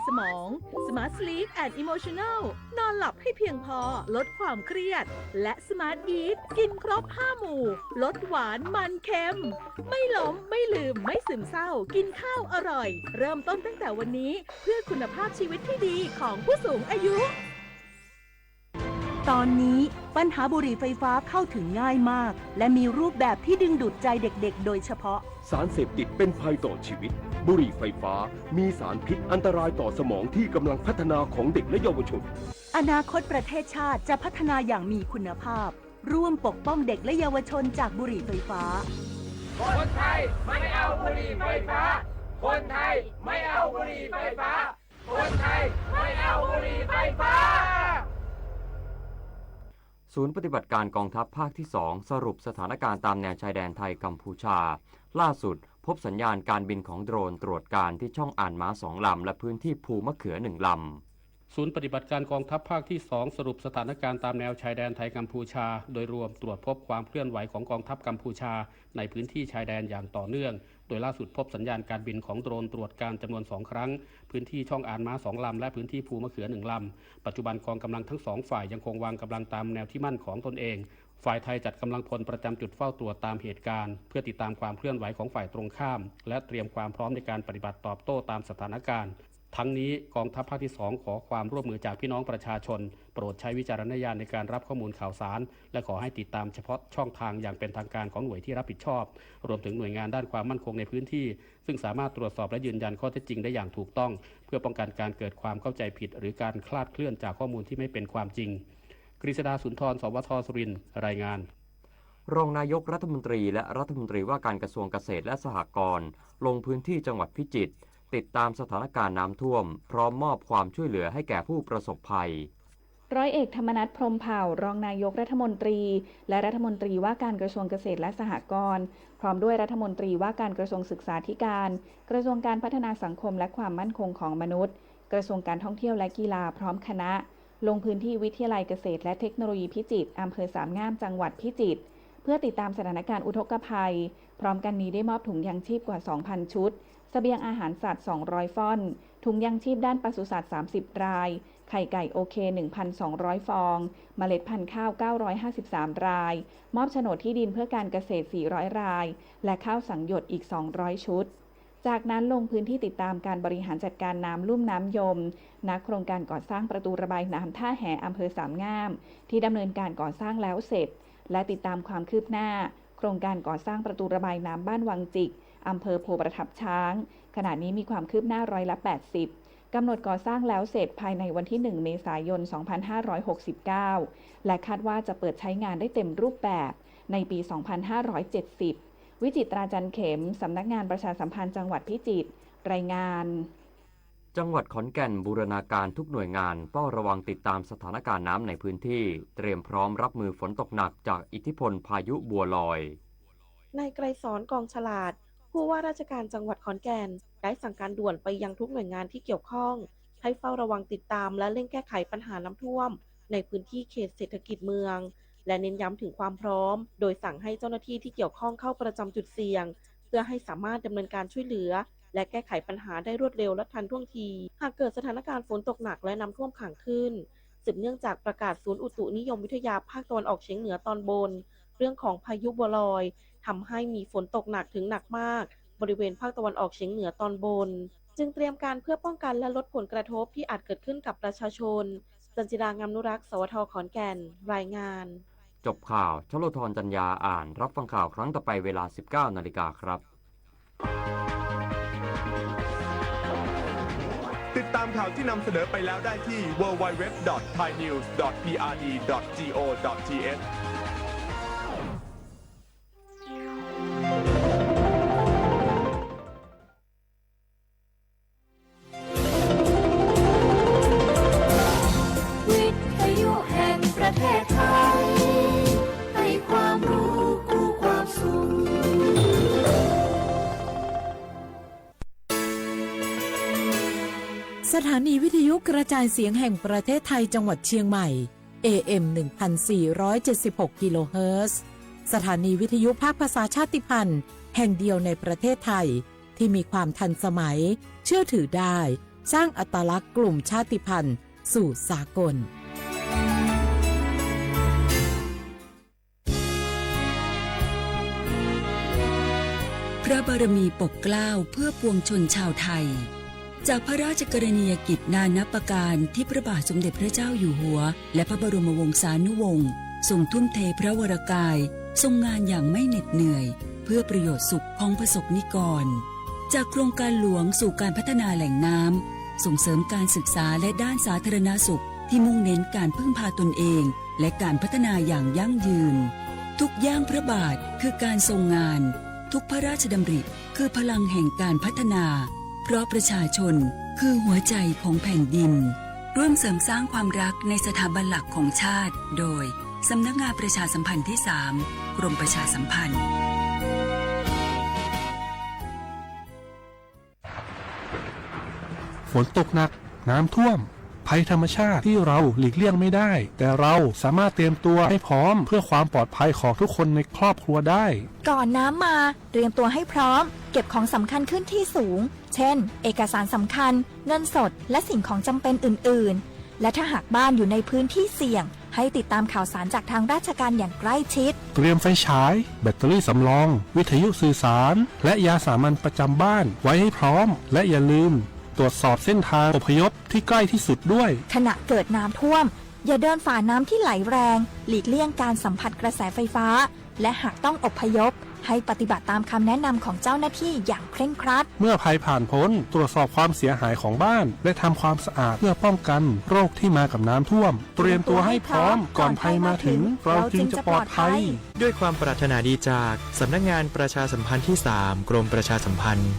สมอง Smart Sleep and Emotional นอนหลับให้เพียงพอ ลดความเครียด และ Smart Eat กินครบ ห้า หมู่ ลดหวานมันเค็ม ไม่ล้ม ไม่ลืม ไม่ซึมเศร้า กินข้าวอร่อย เริ่มต้นตั้งแต่วันนี้ เพื่อคุณภาพชีวิตที่ดีของผู้สูงอายุ ตอนนี้ปัญหาบุหรี่ไฟฟ้าเข้าถึงง่ายมาก และมีรูปแบบที่ดึงดูดใจเด็กๆ โดยเฉพาะ สารเสพติดเป็นภัยต่อชีวิต บุหรี่ไฟฟ้ามีสารพิษอันตรายต่อสมองที่กำลังพัฒนาของเด็กและเยาวชน อนาคตประเทศชาติจะพัฒนาอย่างมีคุณภาพ ร่วมปกป้องเด็กและเยาวชนจากบุหรี่ไฟฟ้า คนไทยไม่เอาบุหรี่ไฟฟ้า คนไทยไม่เอาบุหรี่ไฟฟ้า คนไทยไม่เอาบุหรี่ไฟฟ้า ศูนย์ปฏิบัติการกองทัพภาคที่สอง สรุปสถานการณ์ตามแนวชายแดนไทยกัมพูชา ล่าสุดพบสัญญาณการบินของโดรนตรวจการที่ช่องอ่านม้าสองลำ และพื้นที่ภูมะเขือหนึ่งลำ ศูนย์ปฏิบัติการกองทัพภาคที่สอง สรุปสถานการณ์ตามแนวชายแดนไทยกัมพูชา โดยรวมตรวจพบความเคลื่อนไหวของกองทัพกัมพูชา ในพื้นที่ชายแดนอย่างต่อเนื่อง โดยล่าสุดพบสัญญาณการบินของโดรนตรวจการจำนวนสองครั้ง พื้นที่ช่องอ่านม้าสองลำ และพื้นที่ภูมะเขือหนึ่งลำ ปัจจุบันกองกำลังทั้งสองฝ่ายยังคงวางกำลังตามแนวที่มั่นของตนเอง ฝ่ายไทยจัดกำลังพลประจำจุดเฝ้าตรวจตามเหตุการณ์ เพื่อติดตามความเคลื่อนไหวของฝ่ายตรงข้าม และเตรียมความพร้อมในการปฏิบัติตอบโต้ตามสถานการณ์ ทั้งนี้กองทัพภาคที่สองขอความร่วมมือจากพี่น้องประชาชน โปรดใช้วิจารณญาณในการรับข้อมูลข่าวสาร และขอให้ติดตามเฉพาะช่องทางอย่างเป็นทางการของหน่วยที่รับผิดชอบ รวมถึงหน่วยงานด้านความมั่นคงในพื้นที่ ซึ่งสามารถตรวจสอบและยืนยันข้อเท็จจริงได้อย่างถูกต้อง เพื่อป้องกันการเกิดความเข้าใจผิด หรือการคลาดเคลื่อนจากข้อมูลที่ไม่เป็นความจริง กฤษดา สุนทร สวท สุรินทร์ รายงาน รองนายกรัฐมนตรีและรัฐมนตรีว่าการกระทรวงเกษตรและสหกรณ์ ลงพื้นที่จังหวัดพิจิตร ติดตามสถานการณ์น้ำท่วม พร้อมมอบความช่วยเหลือให้แก่ผู้ประสบภัย ร้อยเอก ธรรมนัส พรหมเผ่า รองนายกรัฐมนตรี และรัฐมนตรีว่าการกระทรวงเกษตรและสหกรณ์ พร้อมด้วยรัฐมนตรีว่าการกระทรวงศึกษาธิการ กระทรวงการพัฒนาสังคมและความมั่นคงของมนุษย์ กระทรวงการท่องเที่ยวและกีฬา พร้อมคณะ ลงพื้นที่วิทยาลัยเกษตรและเทคโนโลยีพิจิตร อำเภอสามงาม จังหวัดพิจิตร เพื่อติดตามสถานการณ์อุทกภัย พร้อมกันนี้ได้มอบถุงยังชีพกว่า สองพัน ชุด เสบียงอาหารสัตว์ สองร้อย ฟ่อน ถุงยังชีพด้านปศุสัตว์ สามสิบ ราย ไข่ไก่ โอเค หนึ่งพันสองร้อย ฟอง เมล็ดพันธุ์ข้าว เก้าร้อยห้าสิบสาม ราย มอบโฉนดที่ดินเพื่อการเกษตร สี่ร้อย ราย และข้าวสังหยดอีก สองร้อย ชุด จากนั้นลงพื้นที่ติดตามการบริหารจัดการน้ำลุ่มน้ำยม ณ โครงการก่อสร้างประตูระบายน้ำท่าแห อำเภอสามงาม ที่ดำเนินการก่อสร้างแล้วเสร็จ และติดตามความคืบหน้า โครงการก่อสร้างประตูระบายน้ำบ้านวังจิก อำเภอโพประทับช้าง ขณะนี้มีความคืบหน้าร้อยละ แปดสิบ กำหนดก่อสร้างแล้วเสร็จภายในวันที่ หนึ่ง เมษายน สองพันห้าร้อยหกสิบเก้า และคาดว่าจะเปิดใช้งานได้เต็มรูปแบบในปี สองพันห้าร้อยเจ็ดสิบ วิจิตรา จันเข็ม สำนักงานประชาสัมพันธ์จังหวัดพิจิตร รายงาน จังหวัดขอนแก่นบูรณาการทุกหน่วยงานเฝ้าระวังติดตามสถานการณ์น้ำในพื้นที่ เตรียมพร้อมรับมือฝนตกหนักจากอิทธิพลพายุบัวลอย นายไกรสร กองฉลาด ผู้ว่าราชการจังหวัดขอนแก่น ได้สั่งการด่วนไปยังทุกหน่วยงานที่เกี่ยวข้อง ให้เฝ้าระวังติดตามและเร่งแก้ไขปัญหาน้ำท่วม ในพื้นที่เขตเศรษฐกิจเมือง และเน้นย้ำถึงความพร้อม โดยสั่งให้เจ้าหน้าที่ที่เกี่ยวข้องเข้าประจำจุดเสี่ยง เพื่อให้สามารถดำเนินการช่วยเหลือ และแก้ไขปัญหาได้รวดเร็วและทันท่วงที หากเกิดสถานการณ์ฝนตกหนักและน้ำท่วมขังขึ้น สืบเนื่องจากประกาศศูนย์อุตุนิยมวิทยาภาคตะวันออกเฉียงเหนือตอนบน เรื่องของพายุบัวลอย ทำให้มีฝนตกหนักถึงหนักมาก บริเวณภาคตะวันออกเฉียงเหนือตอนบน จึงเตรียมการเพื่อป้องกันและลดผลกระทบที่อาจเกิดขึ้นกับประชาชน จันจิรางามนุรักษ์ สวท ขอนแก่น รายงาน จบข่าว ชโลธร จันยา อ่าน รับฟังข่าวครั้งต่อไปเวลา สิบเก้านาฬิกาครับ ติดตามข่าวที่นำเสนอไปแล้วได้ที่ ดับเบิลยู ดับเบิลยู ดับเบิลยู ดอท ไทยนิวส์ ดอท พีอาร์ดี ดอท จีโอ ดอท ทีเอช วิทยุแห่งประเทศไทย ให้ความรู้คู่ความสุข สถานีวิทยุกระจายเสียงแห่งประเทศไทยจังหวัดเชียงใหม่ เอ เอ็ม หนึ่งพันสี่ร้อยเจ็ดสิบหก กิโลเฮิรตซ์ สถานีวิทยุภาคภาษาชาติพันธุ์แห่งเดียวในประเทศไทย ที่มีความทันสมัย เชื่อถือได้ สร้างอัตลักษณ์กลุ่มชาติพันธุ์สู่สากล พระบารมีปกเกล้าเพื่อปวงชนชาวไทย จากพระราชกรณียกิจนานับประการที่พระบาทสมเด็จพระเจ้าอยู่หัว และพระบรมวงศานุวงศ์ ทรงทุ่มเทพระวรกาย ทรงงานอย่างไม่เหน็ดเหนื่อย เพื่อประโยชน์สุขของประสบนิกร จากโครงการหลวงสู่การพัฒนาแหล่งน้ำ ส่งเสริมการศึกษาและด้านสาธารณสุขที่มุ่งเน้นการพึ่งพาตนเอง และการพัฒนาอย่างยั่งยืน ทุกย่างพระบาทคือการทรงงาน ทุกพระราชดำริคือพลังแห่งการพัฒนา เพราะประชาชนคือหัวใจของแผ่นดิน ร่วมเสริมสร้างความรักในสถาบันหลักของชาติ โดย สำนักงานประชาสัมพันธ์ที่สาม กรมประชาสัมพันธ์ ฝนตกหนัก น้ำท่วม ภัยธรรมชาติที่เราหลีกเลี่ยงไม่ได้ แต่เราสามารถเตรียมตัวให้พร้อมเพื่อความปลอดภัยของทุกคนในครอบครัวได้ ก่อนน้ำมา เตรียมตัวให้พร้อม เก็บของสำคัญขึ้นที่สูง เช่น เอกสารสำคัญ เงินสด และสิ่งของจำเป็นอื่นๆ และถ้าหากบ้านอยู่ในพื้นที่เสี่ยง ให้ติดตามข่าวสารจากทางราชการอย่างใกล้ชิด เตรียมไฟฉาย แบตเตอรี่สำรอง วิทยุสื่อสาร และยาสามัญประจำบ้านไว้ให้พร้อม และอย่าลืม ตรวจสอบเส้นทางอพยพที่ใกล้ที่สุดด้วย ขณะเกิดน้ำท่วม อย่าเดินฝ่าน้ำที่ไหลแรง หลีกเลี่ยงการสัมผัสกระแสไฟฟ้า และหากต้องอพยพ ให้ปฏิบัติตามคำแนะนำของเจ้าหน้าที่อย่างเคร่งครัด เมื่อภัยผ่านพ้น ตรวจสอบความเสียหายของบ้าน และทำความสะอาดเพื่อป้องกันโรคที่มากับน้ำท่วม เตรียมตัวให้พร้อมก่อนภัยมาถึง เราจึงจะปลอดภัย ด้วยความปรารถนาดีจากสำนักงานประชาสัมพันธ์ที่สาม กรมประชาสัมพันธ์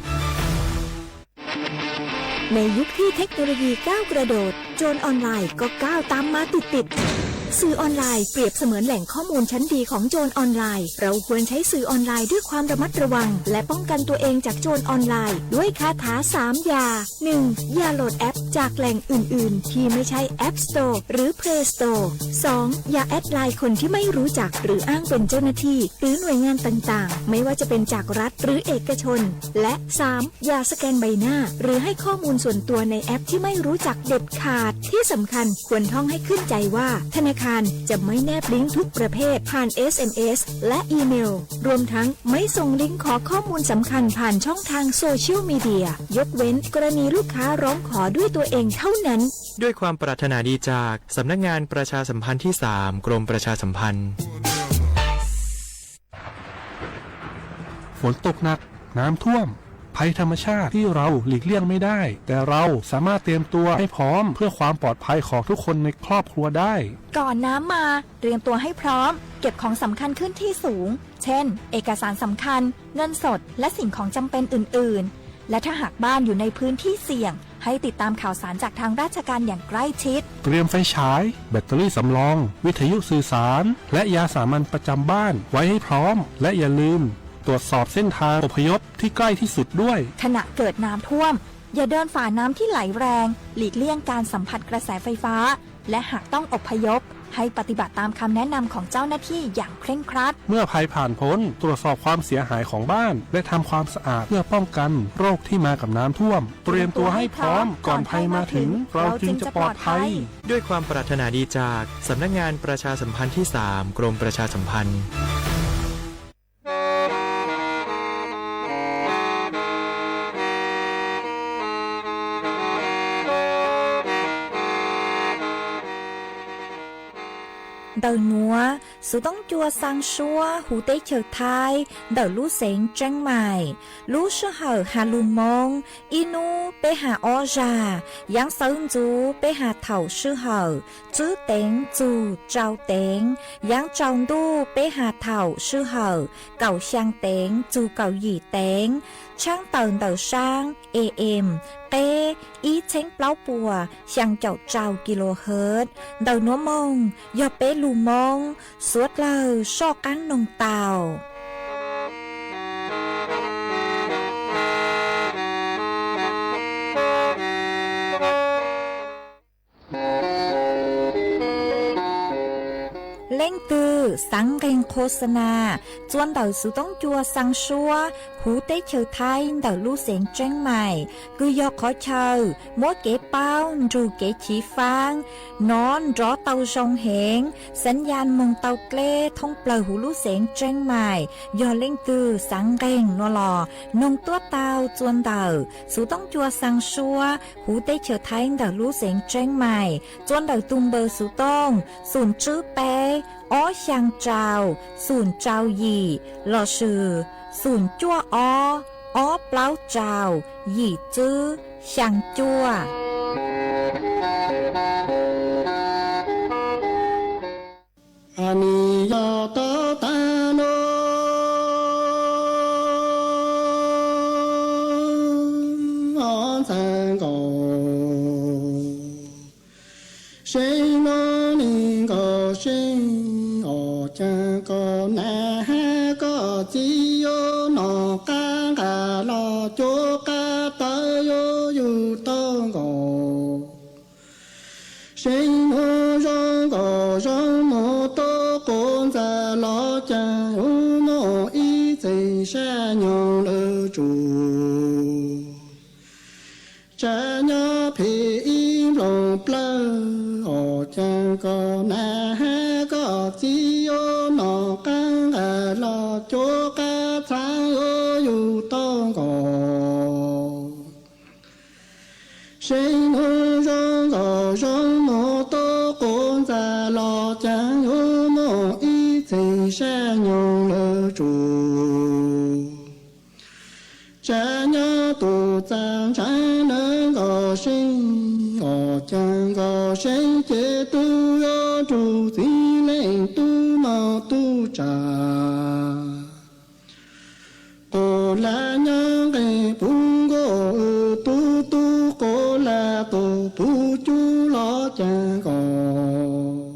ในยุคที่เทคโนโลยีก้าวกระโดด โจรออนไลน์ก็ก้าวตามมาติดๆ สื่อออนไลน์เปรียบเสมือนแหล่งข้อมูลชั้นดีของโจรออนไลน์ เราควรใช้สื่อออนไลน์ด้วยความระมัดระวัง และป้องกันตัวเองจากโจรออนไลน์ ด้วยคาถาสามอย่า หนึ่ง อย่าโหลดแอปจากแหล่งอื่นๆ ที่ไม่ใช่ App Store หรือ Play Store สอง อย่าแอดไลน์คนที่ไม่รู้จัก หรืออ้างเป็นเจ้าหน้าที่ หรือหน่วยงานต่างๆ ไม่ว่าจะเป็นจากรัฐหรือเอกชน และ สาม อย่าสแกนใบหน้า หรือให้ข้อมูลส่วนตัวในแอปที่ไม่รู้จักเด็ดขาด ที่สำคัญควรท่องให้ขึ้นใจว่า ธนาคารจะไม่แนบลิงก์ทุกประเภทผ่าน เอสเอ็มเอส และอีเมล รวมทั้งไม่ส่งลิงก์ขอข้อมูลสำคัญผ่านช่องทางโซเชียลมีเดีย ยกเว้นกรณีลูกค้าร้องขอด้วยตัวเองเท่านั้น ด้วยความปรารถนาดีจากสำนักงานประชาสัมพันธ์ที่สาม กรมประชาสัมพันธ์ ฝนตกหนัก น้ำท่วม ภัยธรรมชาติที่เราหลีกเลี่ยงไม่ได้ แต่เราสามารถเตรียมตัวให้พร้อมเพื่อความปลอดภัยของทุกคนในครอบครัวได้ ก่อนน้ำมา เตรียมตัวให้พร้อม เก็บของสำคัญขึ้นที่สูง เช่น เอกสารสำคัญ เงินสด และสิ่งของจำเป็นอื่นๆ และถ้าหากบ้านอยู่ในพื้นที่เสี่ยง ให้ติดตามข่าวสารจากทางราชการอย่างใกล้ชิด เตรียมไฟฉาย แบตเตอรี่สำรอง วิทยุสื่อสาร และยาสามัญประจำบ้านไว้ให้พร้อม และอย่าลืม ตรวจสอบเส้นทางอพยพที่ใกล้ที่สุดด้วย ขณะเกิดน้ำท่วม อย่าเดินฝ่าน้ำที่ไหลแรง หลีกเลี่ยงการสัมผัสกระแสไฟฟ้า และหากต้องอพยพ ให้ปฏิบัติตามคำแนะนำของเจ้าหน้าที่อย่างเคร่งครัด เมื่อภัยผ่านพ้น ตรวจสอบความเสียหายของบ้าน และทำความสะอาดเพื่อป้องกันโรคที่มากับน้ำท่วม เตรียมตัวให้พร้อมก่อนภัยมาถึง เราจึงจะปลอดภัย ด้วยความปรารถนาดีจากสำนักงานประชาสัมพันธ์ที่สาม กรมประชาสัมพันธ์ Ntawm nuav, xuv toob cua xaa suab huv teb chaws Thaib ntawm lub xeev Tseeb Maim. Lub sij hawm has lug Moob, ib nub peb has ob zag, yaav xawv ntxuv peb has thaum sij hawm tswb teev txug tsau teev, yaav tsaus ntuj peb has thaum sij hawm kaum xyaa teev txug kaum yim teev. Tshaab tawm ntawm saab A M, qeb ib txheeb plaub puas xyaa caum rau kilohertz. Ntawm nuav moog yog peb lug Moob, suav dlawg soj qaab noog tau. Leej twg xaav nqee qho xa na txuas ntawm xuv toob cua xaa suab huv teb chaws Thaib ntawm lub xeev Tseeb Maim, kws yog qhov chaw muab kev paub nrug kev chiv faab nov nrov tau zoo heev, xav yas moog tau dleb thoob plawg huv lub xeev Tseeb Maim, yog leej twg xaav nqeeg no los noog tuab taug txua ntawm xuv toob cua xaa suab huv teb chaws Thaib ntawm lub xeev Tseeb Maim, txua ntawm tug npawb xuv toob xoom tswb peb, ob xyaa rau, xoom rau yim, lossis xoom cuaj ob, ob plaub rau, yim tswb, xyaa cuaj. Nim yog tau taag nuav ntxhais nkaus, seeb nuav nim nkaus seeb, ob caag koj nam hab koj txiv yuav nov qaab nqaj los cuab qaab tawv yuav yug tau nkaus. Seeb nuav zoo nkaus zoo moog tuab quav ntxhais los caag yuav moog ib txhis sab nyoog lawm tsuj. Tsav nyob phem ib nplooj plawg, ob caag koj nam hab koj txiv yuav nov qaab nqaj los cuab qaab txhaav yuav yug tau nkaus. Seeb nuav zoo nkaus zoo moog tuab quav ntxhais los caag yuav moog ib txhis sab nyoog lawm tsuj. Tsav nyob tug txaj ntshav nawb nkaus seeb, ob caag nkaus seeb ces tub yuav nrug txiv leej tub moog tub tsav. Quas lag nyob nqe puv nkuaj tub, tub quas lag tug puv cub los caag nkaus.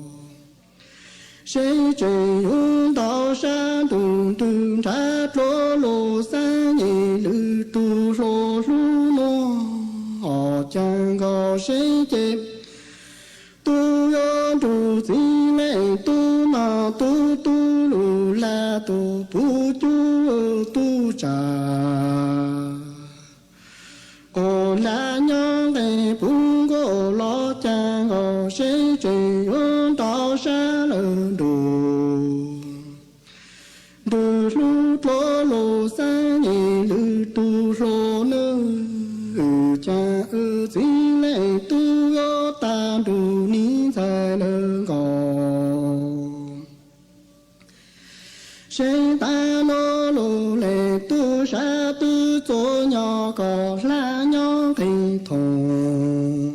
Seeb tseem yuav ntau sab ntug ntwg nrhav dluav lug xaab nyem lwm tug hluas hlub nuav, ob caag nkaus seeb ces tub yuav nrug txiv leej tub moog tub, tub lug lag tug puv cub tub tsav. Quas lag nyob nqe puv nkuaj los caag nkaus seeb tseem yuav ntau sab lawm nrug ntwg hlub dluav lug xaab nyem lwm tug hluas nuav, wb caag wb txiv leej tub yuav tag nrug niv ntxhais lawm nkaus. Seeb taag nuav lug leej tub sab twb txua nyob kom hlab nyob nqe thoom.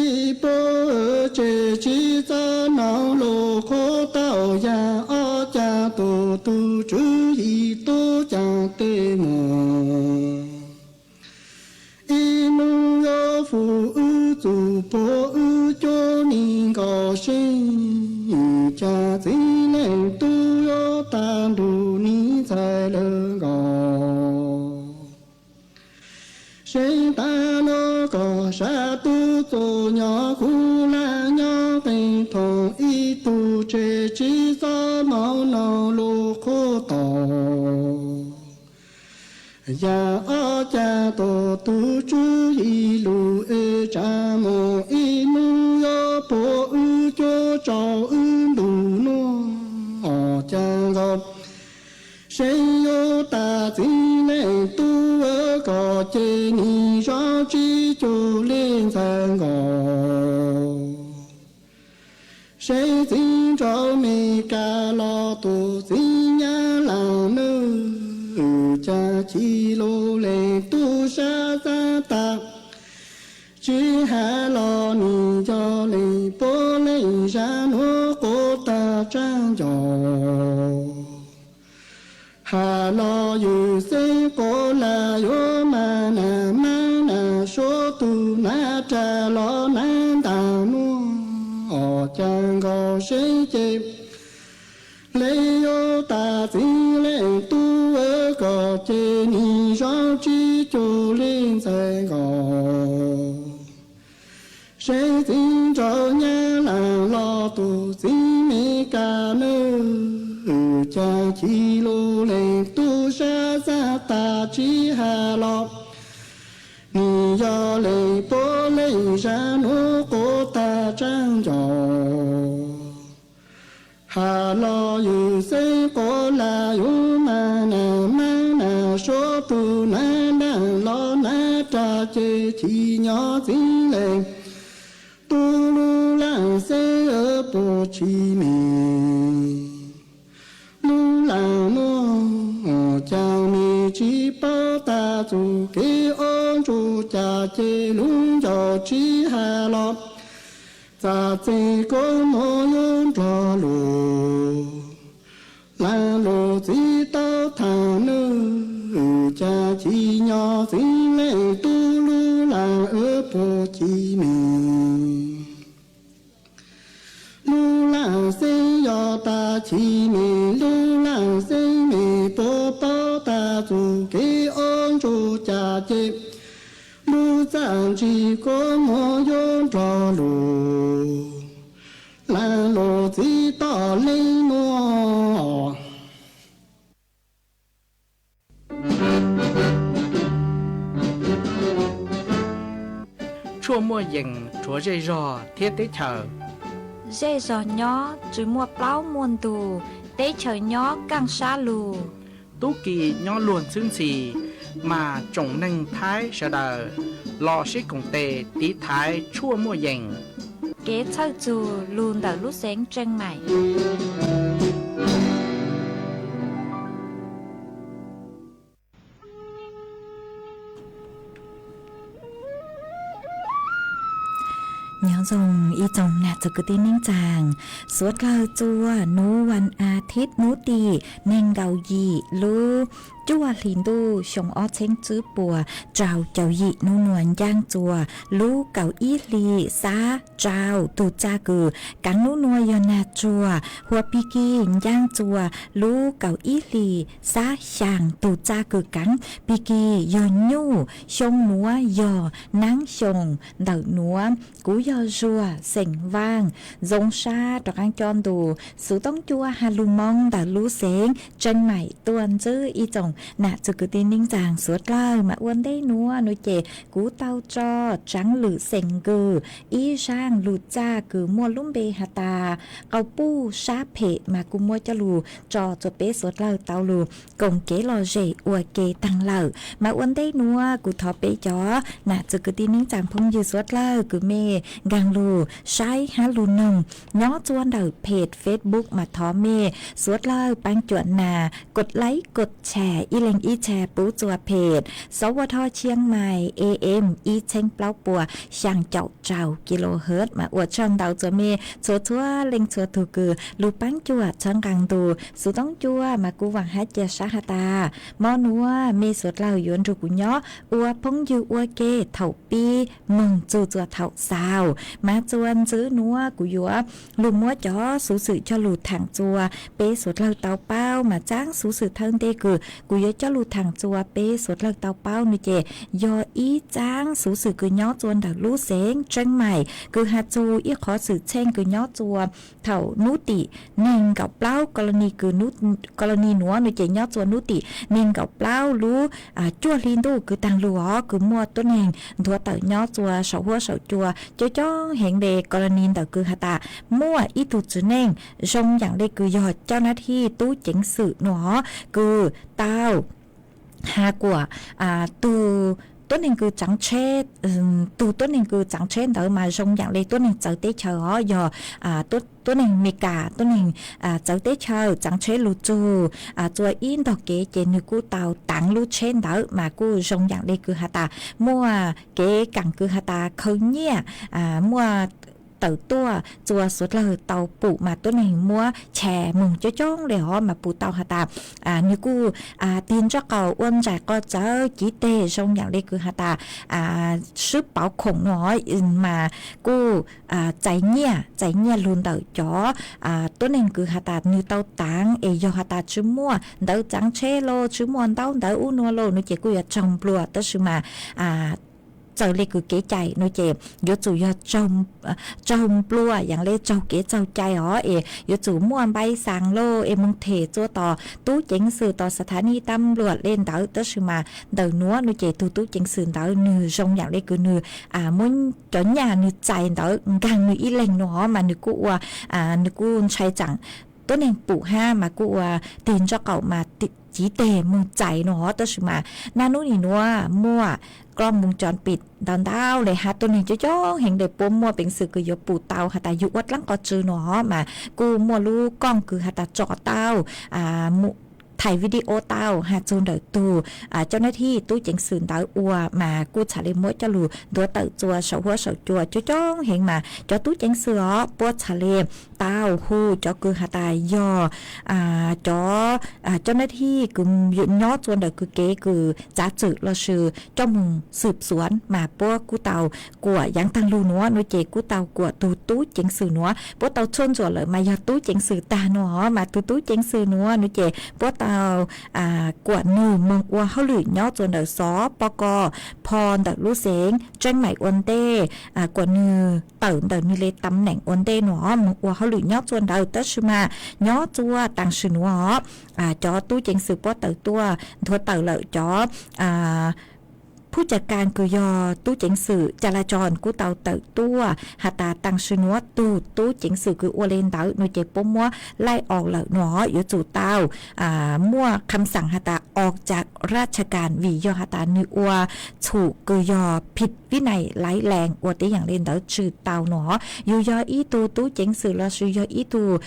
Ib puab tseg tsi txawb noog lug qhuav tau yaam ob caag tug tug tswv yim tub caag tej moog. Ib nub yuav fum wb txug puag wb cuab nig nkaus seeb, caag txiv leej tub yuav tag nrug niv ntxhais lawm nkaus. Seeb taag nuav kom sab tub txua nyob kuv hlab nyob nqe thoom, ib tug tseg tsi txawb moog noog lug qhuav tau yaam ob caag tug tug tswv yim lug es tsaa moog ib nub yuav puag wb cuab tsau wb ntug nuav, ob caag nkaus seeb yuav tag txiv leej tub, kom ces nim zov tsib caug leej ntxhais nkaus. Seeb txiv nraug Mes Kas los tug txiv Nyab Laaj nawb, caag ci lug leej tub sab xaab tag, tsi has los nim yog leej puab leej zag nuav quav taag tsaab ncaus. Has los ywj xeeb quas lag yuav maaj naag maab naag suav tug naab rag los naab ntaag nuav, ob caag nkaus seeb ces le yuav tag txiv leej tub, kom ces nim zov tsib caug leej ntxhais nkaus. Seeb txiv nraug Nyab Laaj los tug txiv Mes Kas nawb, caag ci lug leej tub sab tas tsis hais los, nim yog leej pab leej zaj hnub quav tag tsaus ncaus. Has los yus xeeb quav lam yus mas nas mas nas suab tus nas nas los nas ras ces chim nyob txwv leej. Tub lub laj xeeb puas tsis me, lub laj muag cas me tsis paub tas txuj kev ob ntsuj cas ces lub ncauj tsis hais los, txaj txeeg koob hmoov yuav nrog luag. Laj luag txiv tau tham nws, cas chim nyob txwv leej tub lub laj puas tsis me. Lub laj xeeb yog tas chim me, lub laj xeeb me puas paub tas txuj kev ob ntsuj cas ces lub txaj txeeg koob hmoov yuav nrog luag. Laj luag txiv tau leej nuav. Tshuaj muaj yees rhuav zej zog thiab teb chaws. Zej zog nyob tsis muaj plaub muaj ntug, teb chaws nyob kaaj sab lug. Tub ki nyob luag ntxhwb ntxhi, mas tsoom neeg Thaib sawv daws los sib koom tes tiv thaiv tshuaj muaj yees. Kev txhawj txug lug ntawm lub xeev Tseej Maim. Nyob zoo ib tsoom nam txiv kwv tij neej tsaa, suav dlawg txua nuav vas as thiv nub tim neeg nkaum yim lub cuaj hli ntuj xyoo ob txheeb tswb puas rau caum yim nub nuav ncaaj txua lub kaum ib hli xab rau tug txaj kws kaav nub nuav yog nag tsuag huab pig kig ncaaj txua lub kaum ib hli xab xyaa tug txaj kws kaav pig kig yog nyuj xyoo nuav yog naab xyoo ntawm nuav. Kuv yog Zuag xeem Vaaj, zoo sab rov qaab coj ntu xuv toob cua has lug Moob ntawm lub xeev Tseej Maim tuaj ntsib ib tsoom nam txiv kwv tij neej tsaa suav dlawg. Mas ua ntej nuav nuav ces kuv tau tso tsaav lwm xeem Nkws ib zaaj lug txaj kws muaj lub npe has tas qau puj sab phem mas kuv muab coj lug tso txua peb suav dlawg tau lug koom kev lom zem ua ke taag lawm. Mas ua ntej nuav kuv thov peb cov nam txiv kwv tij neej tsaa phooj ywg suav dlawg kws mej nkaag lug saib hab lug noog nyob txua ntawm phem Facebook mas thov mej suav dlawg paab cuam nas kod laib kod tshas ib leeg ib tshas pub txua phem sov ua dho Chiang Mai A M ib txheeb plaub puas xyaa caum rau kilohertz. Mas ua tsaug ntau txua mej txhua txhua leej txhua tug kws lug paab cuam txhawb nqaa ntu xuv toob cua mas kuv vaam hab cia sab has tas mo nuav mej suav dlawg yuav nrug kuv nyob ua phooj ywg ua ke thaum pib moog txug txua thaum xaus. Mas txua ntxiv nuav kuv yuav lug muab cov xuv xwm coj lug thaam txua peb suav dlawg tau paub. Mas txaab xuv xwm thawj ntej kws kuv yuav coj lug thaam txua peb suav dlawg tau paub nuav ces yog ib txaab xuv xwm kws nyob txua ntawm lub xeev Tseeb Maim kws has txug ib qhov xwm txheej kws nyob txua thaum nub tim neeg nkaum plaub, colony kws colony nuav nuav ces nyob txua nub tim neeg nkaum plaub lub cuaj hli ntuj kws taag lug os, kws muaj tuab neeg nthuav tawm nyob txua saum huab saum cua coob coob heev le. Colony ntawm kws has tas muaj ib tug txiv neej zoo yaam le kws yog caj nab thij tub ceev xwm nuav os, kws tau has kuas tug tuab neeg kws tsaav tsheb, tug tuab neeg kws tsaav tsheb ntawd mas zoo yaam le tuab neeg txawv teb chaws os, yog tuab neeg Meskas, tuab neeg txawv teb chaws tsaav tsheb lug txug txua ib ntog kev ces nwg kuj tau taav lub tsheb ntawd mas kuj zoo yaam le kws has tas muaj kev kaam kws has tas khaws nyiaj, muaj tawm tuaj txua suav dlawg tau pum mas tuab neeg muab chais moog coob coob le os mas pum tau has tas nwg kuj tig ntsaj qaum ua ntsais qo txawv civ teg zoo yaam le kws has tas swb pauv khoom nuav os mas kuj txais nyiaj, txais nyiaj lug ntawm cov tuab neeg kws has tas nwg tau taav es yog has tas tsi muaj ntawv tsaav tsheb los tsi muaj ntaub ntawv ub nuav los nuav ces kuj yuav raug nplua tab sis mas txawm le kws kev cai no ces yuav tsum yog tsaug nplua yam le tsaug kev txaug cai os, es yuav tsum muaj npai xaas lauj es moog them txua tom tub ceev xwm tom xav thav nij tab luam le ntawd. Tab sis mas ntawm nuav no ces tug tub ceev xwm ntawd nwg zoo yam le kws nwg muab cov nyaj nwg txais ntawd nkaag nwg ib leeg no hov mas nwg kuj ua, nwg kuj ntshai tsaam tuab neeg pum hab mas kuj ua tig ntsoj qaum mas civ teg moog txais no hov. Tab sis mas naj nub nim nuav muaj klo moos cov pim ntau ntau le hab tuab neeg coob coob heev le puab muaj peev xwm kws yuav pum tau has tas yug ua dlaab qhov tsw no hov mas kuj muaj lub kooj kws has tas tso tau thaim video tau has txug ntawm tug cov nab thib tub ceev xwm ntawd ua mas kuj txhad le muab coj lug nthuav tawm txua saum huab saum cua coob coob heev mas cov tub ceev xwm os puab txhad le tau hu cov kws has tas yog cov cov nab thib kws nyob txua ntawm kws kev kws txav txwm lossis coj moog xwm xuav mas puab kuj tau kuam yaav taag lug nuav no ces kuj tau kuam tug tub ceev xwm nuav puab tau txhua ntsuam lawm mas yog tub ceev xwm tag no hov mas tug tub ceev xwm nuav no ces puab tau kuam nwg moog ua hauj lwm nyob txua ntawm xov poj koj pho ntawm lub xeev tseeb maim ua ntej, kuam nwg tawm ntawm nwg le tam neem ua ntej no moog ua hauj lwm nyob txua ntawd. Tab sis mas nyob txua taam sim nuav hov cov tub ceev xwm puab tawm tuaj nthuav tawm lawm cov phub ca kas kws yog tub ceev xwm ca la tso kuj tau tawm tuaj has tas taam sim nuav tug tub ceev xwm kws ua le ntawd no ces puab muab laij aus lawm no yuav tsum tau muaj kham xaam has tas ua ca raj cha kas vim yog has tas nwg ua txhum kws yog phim vib nais laiv lees ua teb yaam le ntawd tsi tau no. Yug yog ib tug tub ceev xwm lossis yog ib tug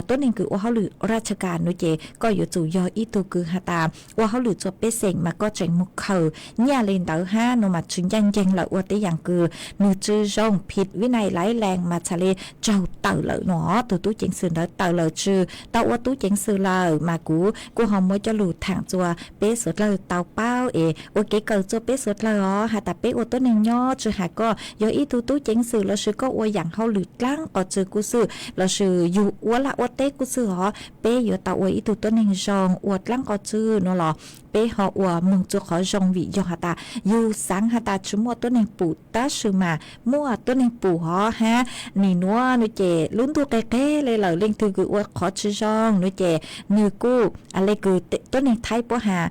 tuab neeg kws ua hauj lwm raj cha kas no ces koj yuav tsum yog ib tug kws has tas ua hauj lwm txua pej xeem mas koj tseem moog khaws nyaj le ntawd hab no mas tsi ncaj nceeg lawm ua teb yaam kws nwg tsi zoo phim vib nais laiv lees mas txhad le tsaug tawm lawm no. Tug tub ceev xwm ntawd tawm lawm tsi tau ua tub ceev xwm lawm mas kuv kuj ho muab coj lug thaam txua peb suav dlawg tau paub es ua kev kawm txua peb suav dlawg os has tas peb ua tuab neeg nyob tsi has koj yog ib tug tub ceev xwm lossis koj ua yaam hauj lwm dlaab qhov tsw kuj xwb lossis yug ua laj ua teb kuj xwb hov peb yuav tau ua ib tug tuab neeg zoo ua dlaab qhov tsw no los peb ho ua moog txua qhov zoo vim yog has tas yug xaav has tas tsi muaj tuab neeg pum tab sis mas muaj tuab neeg pum hov hab nim nuav no ces lub ntuj qe qe le lawm leej twg kws ua qhov tsi zoo no ces nwg kuj le kws tuab neeg thaib puab has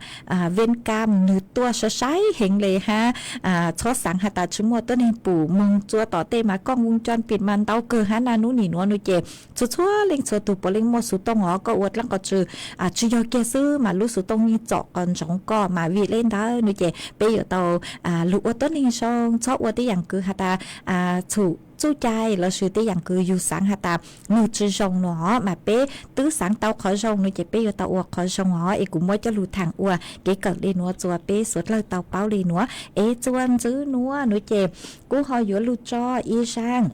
ven kam nwg tuaj sai sai heev le hab txhob xaav has tas tsi muaj tuab neeg pum moog txua tom tej mas kooj voos coj pim mas ntau kawg hab naj nub nim nuav no ces txhua txhua leej txhua tug puav leej muaj xuv tooj hov koj ua dlaab qhov tsw tsi yog kiag xwb mas lub xuv tooj yeej txom qhov ntsoov koj mas vim le ntawd no ces peb yuav tau lug ua tuab neeg zoo txhob ua tej yaam kws has tas txhum txuj cai lossis tej yaam kws yug xaav has tas nwg tsi zoo no hov mas peb twb xaav tau qhov zoo no ces peb yuav tau ua qhov zoo hov es kuv muab coj lug thaam ua kev kawm le nuav txua peb suav dlawg tau paub le nuav es txua ntxiv nuav no ces kuv ho yuav lug tso ib zaaj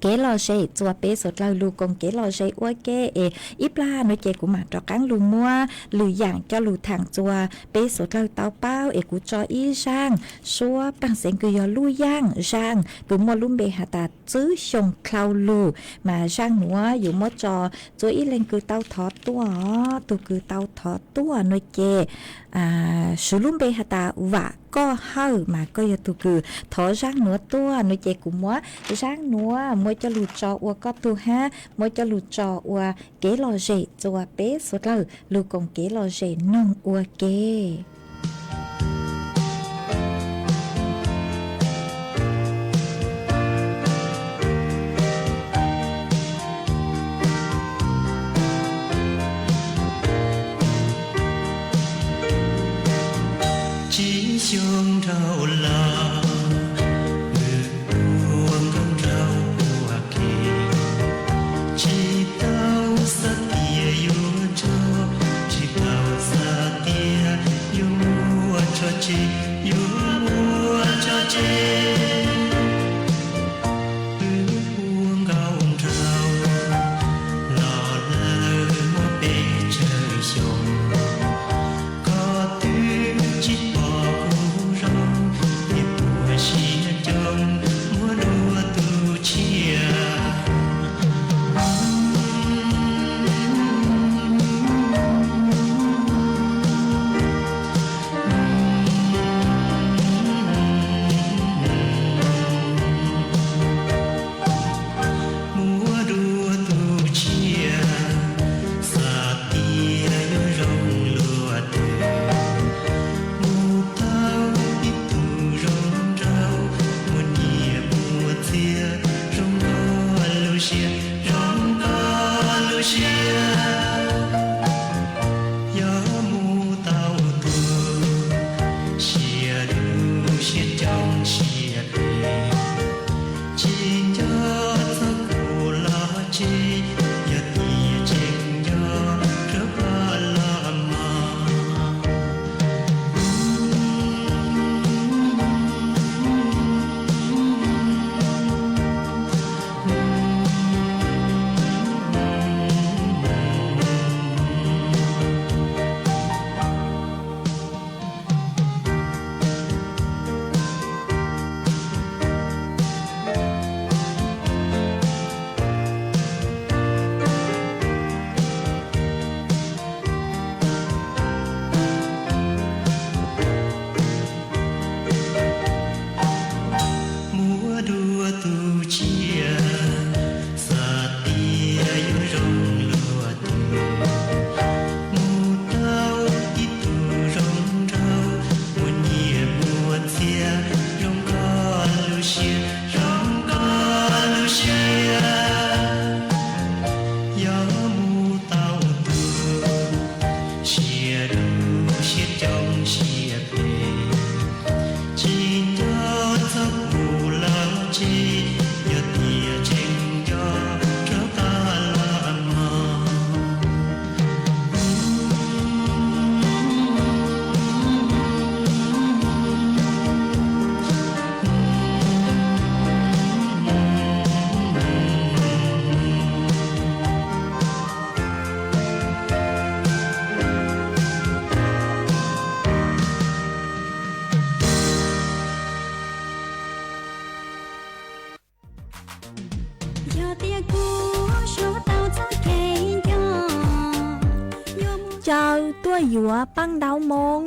kev lom zem txua peb suav dlawg lug koom kev lom zem ua ke es ib plag no ces kuv mam rov qaab lug muab lwm yaam coj lug thaam txua peb suav dlawg tau paub es kuv tso ib zaaj suab paj xeev kws yog lub yaaj zaaj kws muaj lub npe has tas Txwb Xyooj dlhau lug mas zaaj nuav yuav muab tso txua ib leeg kws tau thov tuaj os. Tug kws tau thov tuaj no ces swv lub npe has tas Vam Koj Hawj mas koj yog tug kws thov zaaj nuav tuaj no ces kuv muab zaaj nuav muab coj lug tso ua koj tug hab muab coj lug tso ua kev lom zem txua peb suav dlawg lug koom kev lom zem noog ua ke. Tsis xyoo dhau los, wb ua nkauj nraug ua ke, tsis tau xav tias yuav tso, tsis tau xav tias yuav Tsis yog tias tseem nco rov qab los mog. Yog tias kuv suav tau txoj kev nco, caw tuaj yuav paj ntaub Moob.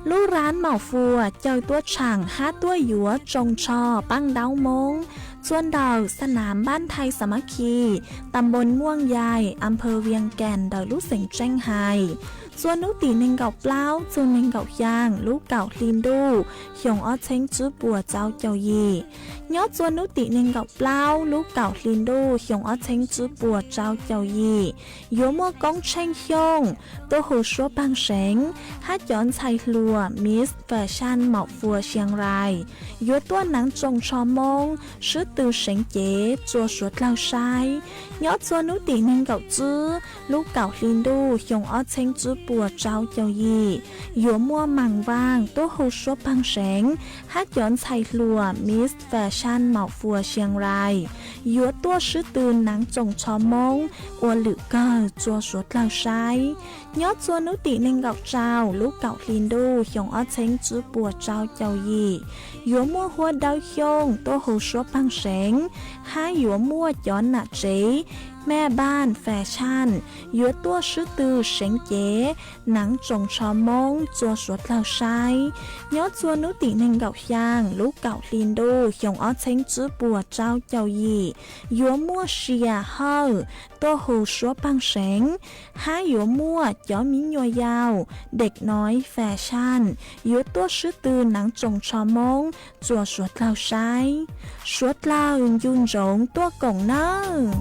Lub rab Maum Fuas caw tuaj tshaam hab tuaj yuav tsoos tsho paj ntaub Moob. Txua ntawm xab nam npab Nthai Xas Mab Khis, tam npoos Muaj Yais, a phawv Vias Kas ntawm lub xeev Tseej Hais. Txua hnub tim nees nkaum plaub txug nees nkaum xyaa lub kaum hli ntuj xyoo ob txheeb tswb puas rau caum yim. Nyob txua hnub tim nees nkaum plaub lub kaum hli ntuj xyoo ob txheeb tswb puas rau caum yim, yuav muaj Koob Tsheej Xyooj tuaj hu suab paag seev hab cov ntxhais hluas Miss Fashion Maum Fuas Sias Rais yuav tuaj naav tsoos tsho Moob swb tw seev cev rua suav dlawg saib. Nyob txua hnub tim nees nkaum tswb lub kaum hli ntuj xyoo ob txheeb tswb puas rau caum yim, yuav muaj Maam Vaaj tuaj hu suab paag seev hab cov ntxhais hluas Miss Fashion Maum Fuas Sias Rais yuav tuaj swb tw naav tsoos tsho Moob ua lwm kawg rua suav dlawg saib. Nyob txua hnub tim nees nkaum rau lub kaum hli ntuj xyoo ob txheeb tswb puas rau caum yim, yuav muaj Huab Dawb Xyooj tuaj hu suab paag seev hab yuav muaj cov nam tsev Mej Npaaj Fashion yuav tuaj swb tw seev cev naav tsoos tsho Moob rua suav dlawg saib. Nyob txua hnub tim nees nkaum xyaa lub kaum hli ntuj xyoo ob txheeb tswb puas rau caum yim, yuav muaj Sias Hawj tuaj hu suab paag seev hab yuav muaj cov miv nyuas yaus Dej Noiv Fashion yuav tuaj swb tw naav tsoos tsho Moob rua suav dlawg saib. Suav dlawg ncu ntsoov tuaj koom nawb.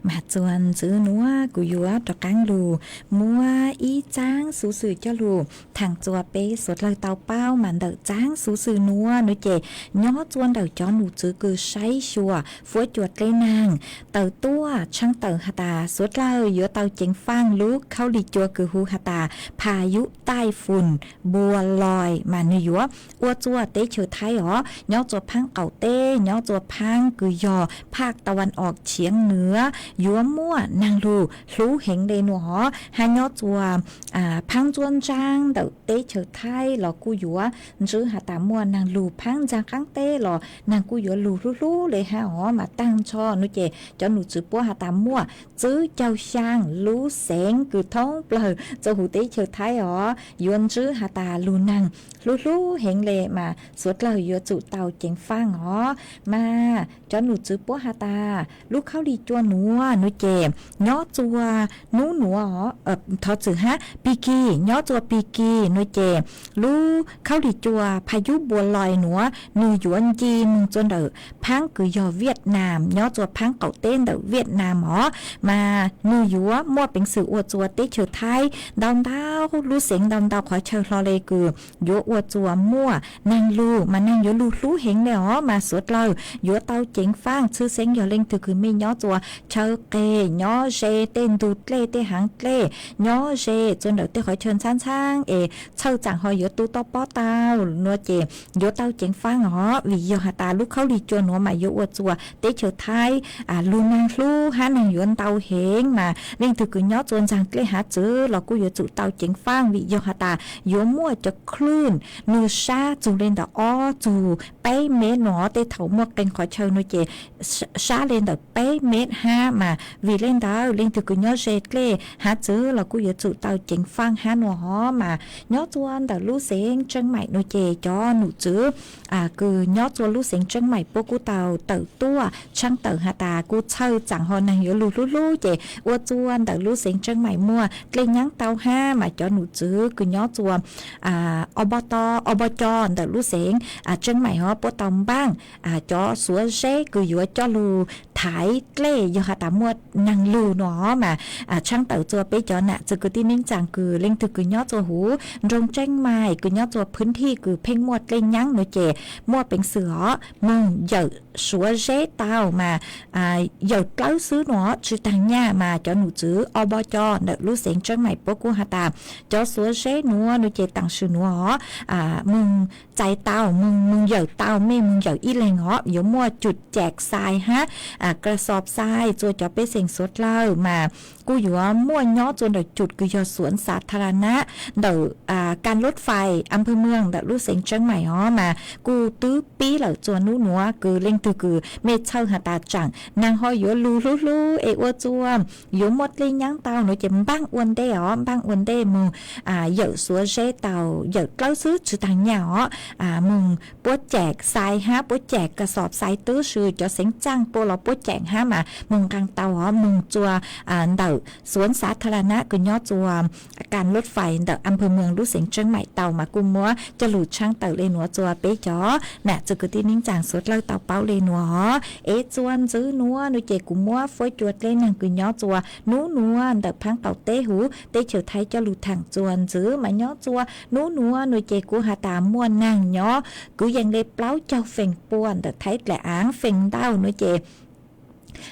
Mas txuas ntxiv nuav kuv yuav rov qaab lug muab ib tsaab xuv xwm coj lug thaam txuas peb suav dlawg tau paub. Mas ntawm tsaab xuv xwm nuav nuav ces nyob txua ntawm cov num tswv kws saib xyuas fuab cua dleb naag tawm tuaj tshaab tawm has tas suav dlawg yuav tau ceev faaj lub khaub lig cua kws hu has tas Phas Yub Taij Fun Npua Lois mas nwg yuav ua txuas teb chaws Thaib os, nyob txua phaab qaum teb, nyob txua phaab kws yog phaj ta van os tshiav nwv yuav muaj naag lug hlub heev le nuav os, hab nyob txua phaab ntsuab ntsaab ntawm teb chaws Thaib los kuj yuav ntswb has tas muaj naag lug, phaab ntxaag qaab teb los naag kuj yuav lug hlub hlub le hab os. Mas taag nrho nuav ces cov num tswv puab has tas muaj tsib caug xyaa lub xeev kws thoob plawg txua huv teb chaws Thaib os yuav ntswb has tas lug naag hlub hlub heev le mas suav dlawg yuav tsum tau ceev faaj os. Mas cov num tswv puab has tas lub khaub lig cua nuav nuav ces nyob txua nub nuav, thov txwm hab, Pig Kig, nyob txua Pig Kig nuav ces lub khaub lig cua Phas Yub Npua Lois nuav nwg yuav nce moog txua ntawm phaab kws yog Viaj Nam, nyob txua phaab qaum teb ntawm Viaj Nam os. Mas nwg yuav muaj peev xwm ua txua teb chaws Thaib ntau ntau lub xeev ntau ntau qhov chaw hlo le kws yuav ua txua muaj naag lug mas naag yuav lug hlub heev le os. Mas suav dlawg yuav tau ceev faaj tshwj xeeb yog leej twg kws mej nyob txua chaw qes, nyob ze tej ntug dlej tej haav dlej, nyob ze txua ntawm tej qhov chaw ntxhaab ntxhaab es txhawj tsaam ho yuav tu toj pob tau nuav ces yuav tau ceev faaj os, vim yog has tas lub khaub lig cua nuav mas yuav ua txua teb chaws Thaib lug naag hlub hab naag yuav ntau heev. Mas leej twg kws nyob txua ntxaag dlej haav txwv los kuj yuav tsum tau ceev faaj vim yog has tas yuav muaj cov klwj nwg sab txug le ntawm ob txug peb mev nuav, tej thaum muaj qee qhov chaw nuav ces sab le ntawm peb mev hab. Mas vim le ntawd leej twg kws nyob ze dlej haav txwv los kuj yuav tsum tau ceev faaj hab nuav os. Mas Nyob txua ntawm lub xeev Tseeb Maim no ces cov num txwv kws nyob txua lub xeev Tseeb Maim puab kuj tau tawm tuaj tshaab tawm has tas kuj txhawj txaam ho neeg yuav lug hlub hlub ces ua txua ntawm lub xeev Tseeb Maim muaj dlej nyaab tau hab mas cov num txwv kws nyob txua ob pab co ntawm lub xeev Tseeb Maim hov puab tau npaaj cov xuav zeb kws yuav coj lug thaiv dlej yog has tas muaj neeg lug no mas tshaab tawm txua peb cov nam txwv kwv tij neej tsaa kws leej twg kws nyob txua huv nroog Tseeb Maim kws nyob txua phwv thij kws pheej muaj dlej nyaab no ces muaj peev xwm hov moog yawm xuav zeb tau mas yawm dlawb xwb no tsi taag nyaj mas cov num txwv ob pab co ntawm lub xeev Tseeb Maim puab kuj has tas cov xuav zeb nuav no ces taam sim nuav hov moog txais tau, moog yawm tau, mej moog yawm ib leeg hov yuav muaj cụt chẹt xais hab kra xos xais txua cov pej xeem suav dlawg mas kuj yuav muaj nyob txua ntawm cụt kws yog xuav xav tha la nab ntawm kas lub fais am pawg mws ntawm lub xeev Tseeb Maim hov mas kuj twb pib lawm txua nub nuav kws leej twg kws mej txhawj has tas tsaam neeg ho yuav lug hlub hlub es ua txua yuav muaj dlej nyaab tau no ces npaaj ua ntej os, npaaj ua ntej moog yawm xuav zeb tau, yawm dlawb xwb tsi taag nyaj os moog puab cem xais hab puab cem kas xos xais tub si cov xeev txaaj puab los puab cem hab mas moog nqaa tau hov moog txua ntawm xuav xav tha la nab kws nyob txua kas lub fais ntawm am pawg mws lub xeev Tseeb Maim tau mas kuj muab coj lug tshaab tawm le nuav txua peb cov nam txwv kwv tij neej tsaa suav dlawg tau paub le nuav hov es txua ntxwv nuav no ces kuv muab fuab cua dleb neeg kws nyob txua nub nuav ntawm phaab qaum teb huv teb chaws Thaib coj lug thaam txua ntxwv mas nyob txua nub nuav no ces kuv has tas muaj neeg nyob kwv yees le plaub caug feem pua ntawm Thaib dlaim aav feem ntau no ces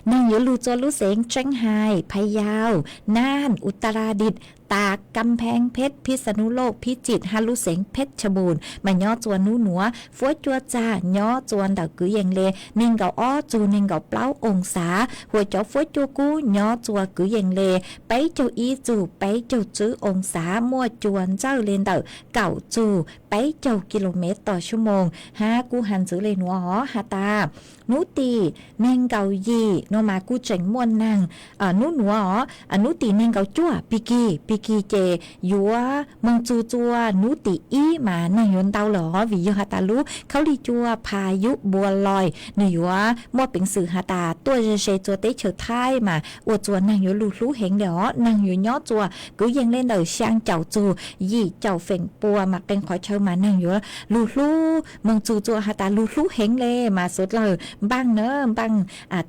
neeg yuav lug txua lub xeev Tseeb Hais, Phaj Yau, Naj, Utaradit, Tas, Kam Pheeb Pheb, Phij Xa Nub Loj, Phij Txim hab lub xeev Pheb Cha Npum mas nyob txua nub nuav fuab cua txag nyob txua ntawm kwv yees le neeg nkaum ob txug neeg nkaum plaub oo xav, huam cov fuab cua kub nyob txua kwv yees le peb caug ib txug peb caug tswb oo xav, muaj cua ntsawj le ntawm kaum txug peb caug ki lo mev tos xyoo moos hab kuj has ntxwv le nuav hov has tas nub tim neeg nkaum yim no mas kuj tseem muaj neeg nub nuav os, nub tim neeg nkaum cuaj pig kig, pig kig ces yuav moog txug txua nub tim ib mas neeg yuav ntau lawm os vim yog has tas lub khaub lig cua Pha Yub Npua Lois nwg yuav muaj peev xwm has tas tuaj ze ze txua teb chaws Thaib mas ua txua neeg yuav lug hlub heev le os, neeg yuav nyob txua kwv yees le ntawm xyaa caum txug yim caum feem pua mas qee qhov chaw mas neeg yuav lug hlub moog txug txua has tas lug hlub heev le mas suav dlawg npaaj na, npaaj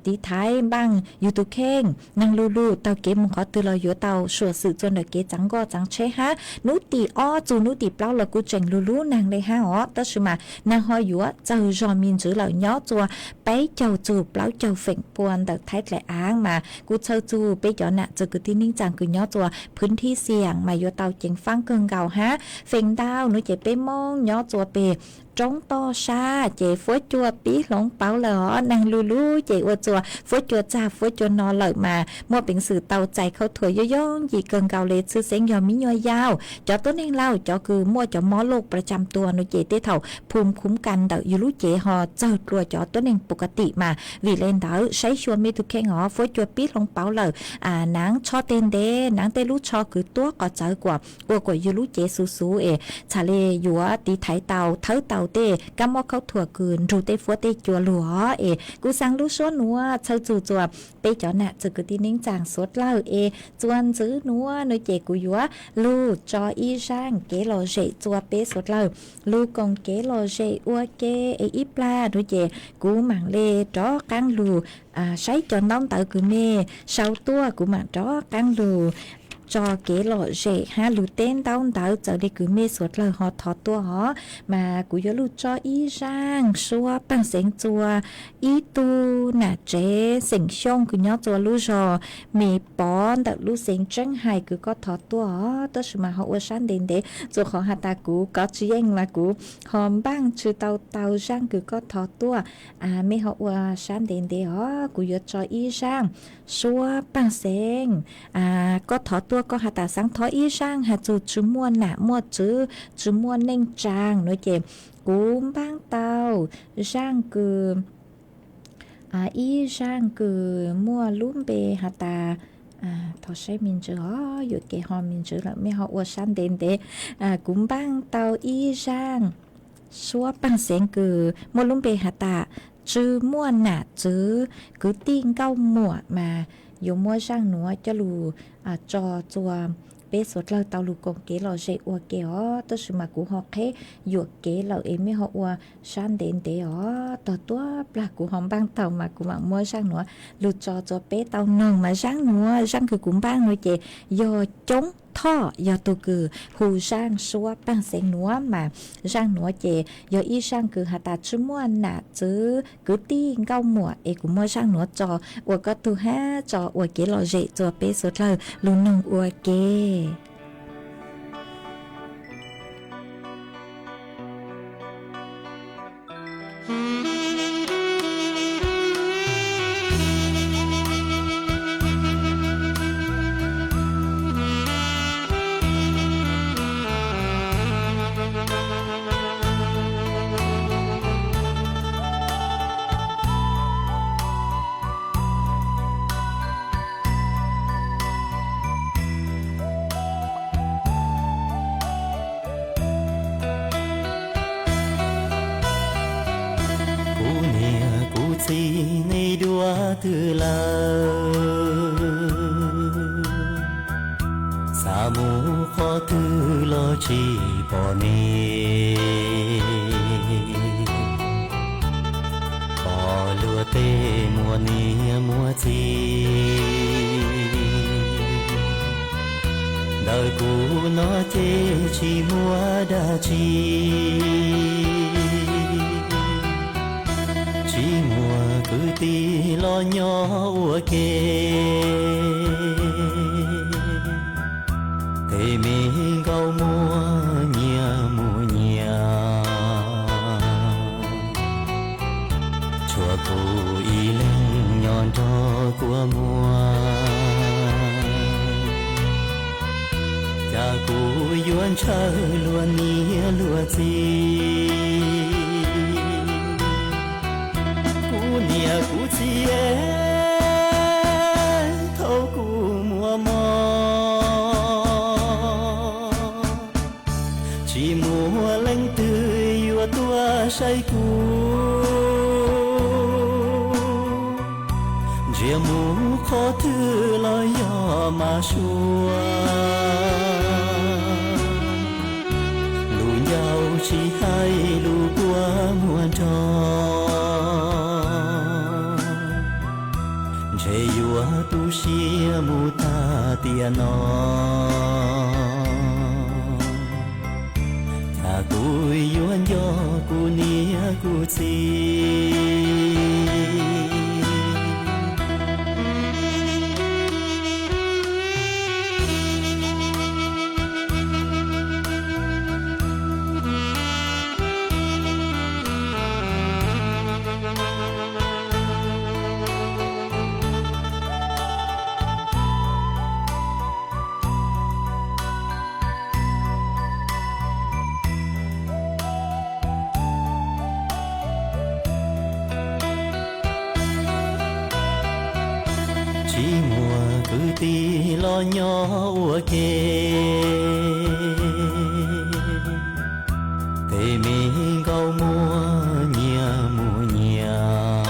tiv thaiv, npaaj yug tug kheej, neeg lug lug taug kev moog qhov twg los yuav tau suam xwm txua ntawm kev txaav nkoj txaav tsheb hab nub tim ob txug nub tim plaub los kuj tseem lug hlub neeg le hab os, tab sis mas neeg ho yuav txawg zog me ntsis lawm nyob txua peb caug txug plaub caug feem pua ntawm Thaib dlaim aav mas kuj txhawj txug peb cov nam txwv kwv tij neej tsaa kws nyob txua phwv thij xiam mas yuav tau ceev faab kawg nkaus hab feem ntau no ces peb Moob nyob txua peg roob toj sab ces fuab cua pib hloov pauv lawm os, neeg lug lug ces ua txua fuab cua txag fuab cua no lawm mas muaj peev xwm tau txais khaub thuas yooj yooj yim kawg nkaus le, tshwj xeeb yog mi nyuam yaus, cov tuab neeg laus, cov kws muaj cov mob loj pra tsam tua no ces tej thaum phum khuv kas ntawm yug lub cev ho txawg dlua cov tuab neeg pus ka tim mas vim le ntawd saib xyuas mej tug kheej os, fuab cua pib hloov pauv lawm, naav tsho teg ntev, naav tej lub tsho kws tuab qhov txawv kuas ua kuas yug lub cev xuv xuv es txhad le yuav tiv thaiv tau thawb tau tej kab mob khaub thuas kws nrug tej fuab tej cua lug os. Es kuv xaa lub suab nuav txhawj txug txua peb cov nam txwv kwv tij neej tsaa suav dlawg es txua ntxwv nuav no ces kuv yuav lug tso ib zaaj kev lom zem txua peb suav dlawg lug koom kev lom zem ua ke es ib plag no ces kuv maam le rov qaab lug saib cov ntaub ntawv kws mej sau tuaj, kuv maam rov qaab lug tso kev lom zem hab lug teb ntaub ntawv txawv le kws mej suav dlawg ho thov tuaj os. Mas kuv yuav lug tso ib zaaj suab paaj xeev txua ib tug nam tsev xeem Xyooj kws nyob txua lub zog Me Pov ntawm lub xeev Tseeb Hais kws koj thov tuaj os, tab sis mas ho ua sab ntev ntev txua qhov has tas kuv kov tsis yeej mas kuv ho npaaj tsis tau tau zaaj kws koj thov tuaj. Mej ho ua sab ntev ntev os, kuv yuav tso ib zaaj suab paaj xeev koj thov tuaj, koj has tas xaav thov ib zaaj has txug tsis muaj nam muaj tswv tsis muaj neej tsaa no ces kuv npaaj tau zaaj kws ib zaaj kws muaj lub npe has tas Thov saib me ntsis os, yuam kev ho me ntsis lawm, mej ho ua sab ntev ntev. Kuv npaaj tau ib zaaj suab paaj xeev kws muaj lub npe has tas tsw muaj nam txwv kwv tij nkauj muam mas yuav muab zaaj nuav coj lug tso txua peb suav dlawg tau lug koom kev lom zem ua ke os. Tab sis mas kuv ho qheb yuam kev lawm es mej ho ua sab ntev ntev os. Tog tuab plag kuv ho npaaj tau mas kuv mam muab zaaj nuav lug tso txua peb tau noog mas zaaj nuav, zaaj kws kuv npaaj nuav ces yog Coob Thoj yog tug kws hu zaaj suab paaj xeev nuav mas zaaj nuav ces yog ib zaaj kws has tas tsw muaj nam txwv kwv tij nkauj muam es kuv muab zaaj nuav tso ua koj tug hab tso ua kev lom zem txua peb suav dlawg lug noog ua ke. Kuv niam kuv txiv nej dua twg lawm? Xav mus qhov twg los tsis pom nej. Pom luag tej muaj niam muaj txiv, ntawm kuv no ces tsis muaj dab tsi. Tsis muaj kwv tij los nyob ua ke, tej me nkauj muam nyias mus nyias. Tshuav kuv ib leeg nyob nrog kua muag, cas kuv yuav ntshaw luag niam luag txiv. Kuv niam kuv txiv, thaum kuv muaj mob, tsis muaj leej twg yuav tuaj saib kuv. Ntsia mus qhov twg los yog mas sua, lus ncauj tsis hais lus kua muag nrog, ntshe yuav tu siab mus tag tiam no. Cas kuv yuav nco kuv niam kuv txiv. Tsis muaj kwv tij los nyob ua ke, tej me nkauj muag nyias mus nyias.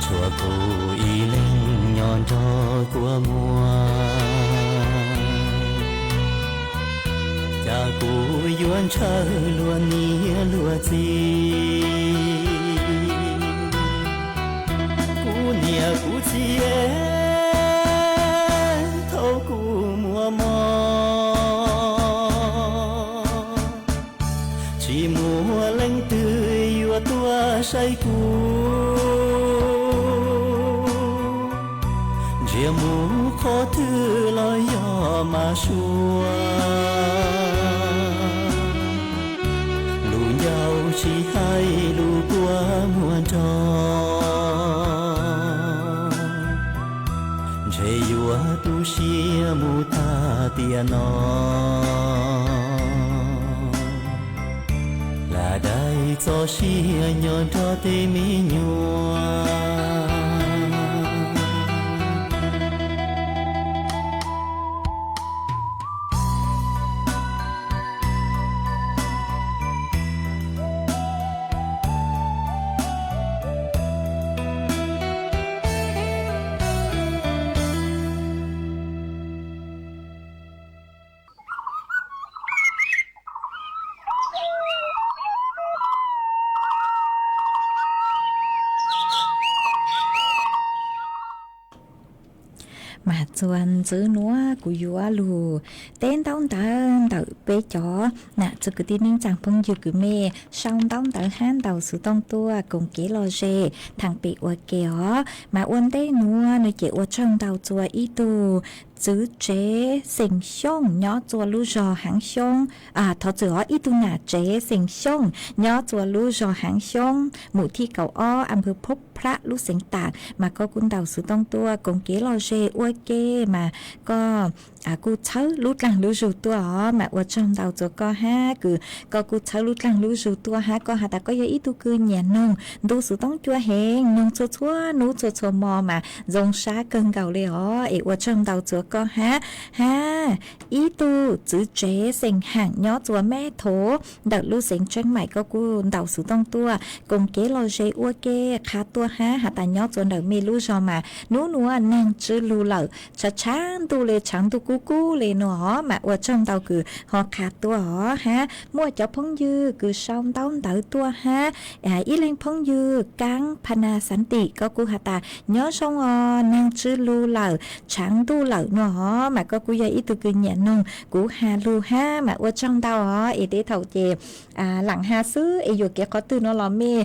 Tshuav kuv ib leeg nyob nrog kua muag, cas kuv yuav ntshaw luag niam luag txiv. Kuv niam kuv txiv, thaum kuv muaj mob, tsis muaj leej twg yuav tuaj saib kuv. Ntsia mus qhov twg los yog mas sua, lus ncauj tsis hais lus kua muag nrog, ntshe yuav tu siab mus tag tiam no. Lam dai txoj sia nyob nrog tej me nyuam. Mas txuas ntxiv nuav kuv yuav lug teb ntaub ntawv ntawm peb cov nam txiv kwv tij neej tsaa phooj ywg kws mej sau ntaub ntawv hab ntaus xuv tooj tuaj koom kev lom zem thaam pem ua ke os. Mas ua ntej nuav nwg ces ua tsaug ntau txua ib tug txwv tsev xeem Xyooj nyob txua lub zog Haav Xyoob, thov txim os, ib tug nam tsev xeem Xyooj nyob txua lub zog Haav Xyoob, mus thij kaum ob, a npawg Phob Plab lub xeev Taam, mas koj kuj ntaus xuv tooj tuaj koom kev lom zem ua ke, mas koj kuj txhawb lub dlaag lub zug tuaj os. Mas ua tsaug ntau txua koj hab kws koj kuj txhawb lub dlaag lub zug tuaj hab koj has tas koj yog ib tug kws nyiam noog ntu xuv tooj cua heev, noog txhua txhua nub txhua txhua mo mas zoo sab kawg nkaus le os. Es ua tsaug ntau txua koj hab, hab ib tug txwv tsev xeem Haam nyob txua Meb Thov ntawm lub xeev Tseeb Maim, koj kuj ntaus xuv tooj tuaj koom kev lom zem ua ke qha tuaj hab has tas nyob txua ntawm mej lub zog mas nub nuav naag tsw lug lawm, tshav tshav ntuj le, tshav ntuj kub kub le nuav os. Mas ua tsaug ntau kws ho qha tuaj os hab muaj cov phooj ywg kws sau ntaub ntawv tuaj hab ib leeg phooj ywg Kaab Phana Xantim, koj kuj has tas nyob zoo os, naag tsw lug lawm, tshav ntuj lawm nuav os. Mas koj kuj yog ib tug kws nyiam noog kuv has lug hab mas ua tsaug ntau os. Es tej thaum ces laam has xwb es yuam kev qhov twg nuav los mej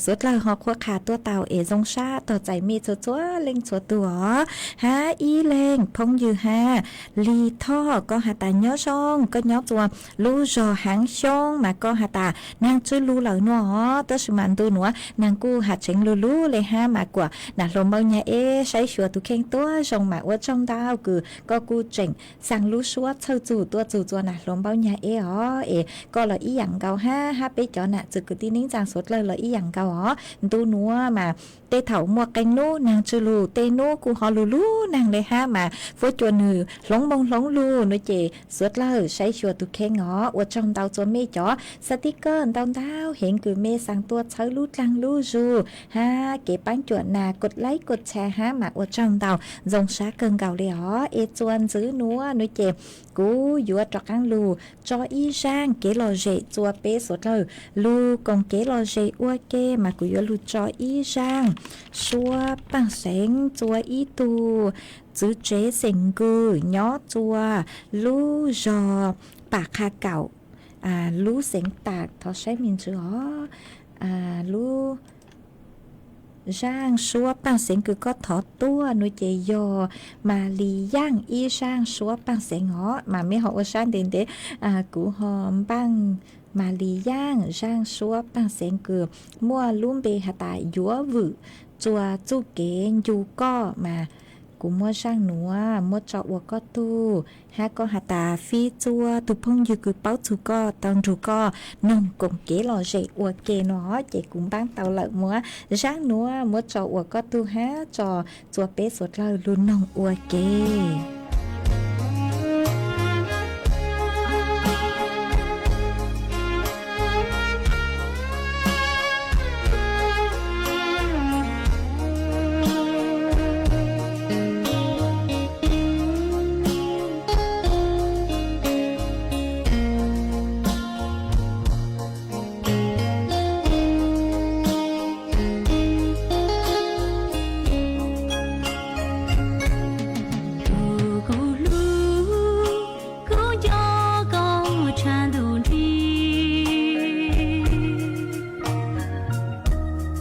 suav dlawg ho qhuab qha tuaj tau es zoo sab tog txais mej txhua txhua leej txhua tug os. Hab ib leeg phooj ywg hab Lig Thoj, koj has tas nyob zoo, koj nyob txua lub zog Haav Xyoob mas koj has tas naag tsw lug lawm nuav os, tab sis mas ntu nuav naag kuj has tseev lug lug le hab mas kuas nam hluas Npaub Nyag Eb saib xyuas tug kheej tuab zoo. Mas ua tsaug ntau kws koj kuj tseem xaa lub suab txhawj txug tuaj txug txua nam hluas Npaub Nyag Eb os. Es koj los ib yaam nkaus hab, hab peb cov nam txiv kwv tij neej tsaa suav dlawg los ib yaam nkaus os. Ntu nuav mas tej thaum muaj qee nub naag tsw lug, tej nub kuj ho lug lug naag le hab mas fuab cua nwg hloov moo hloov lug nuav ces suav dlawg saib xyuas tug kheej os. Ua tsaug ntau txua mej cov xaa tib kawj ntau ntau heev kws mej xaa tuaj txhawb lub dlaag lub zug hab kev paab cuam nas kod laib kod tshare hab mas ua tsaug ntau, zoo sab kawg nkaus le os. Es txua ntxiv nuav nuav ces kuv yuav rov qaab lug tso ib zaaj kev lom zem txua peb suav dlawg lug koom kev lom zem ua ke, mas kuv yuav lug tso ib zaaj suab paaj xeev txua ib tug txwv tsev xeem Nkws nyob txua lub zog Pam Qha Kaum, lub xeev Taam. Thov saib me ntsis os, lub zaaj suab paaj xeev kws koj thov tuaj nuav ces yog Mas Lis Yaaj ib zaaj suab paaj xeev os. Mas mej ho ua sab ntev ntev, kuv ho npaaj Mas Lis Yaaj zaaj suab paaj xeev kws muaj lub npe has tas yuav vwm txua txuj kev ncu koj. Mas kuv muab zaaj nuav muab tso ua koj tug, hab koj has tas fib txua tug phooj ywg kws paub txug koj tau nrug koj noog koom kev lom zem ua ke nuav ces kuv npaaj tau lawm. Muab zaaj nuav muab tso ua koj tug hab tso txua peb suav dlawg lug noog ua ke. Tus kuv hlub, kuv nco koj tshaj ntuj nti,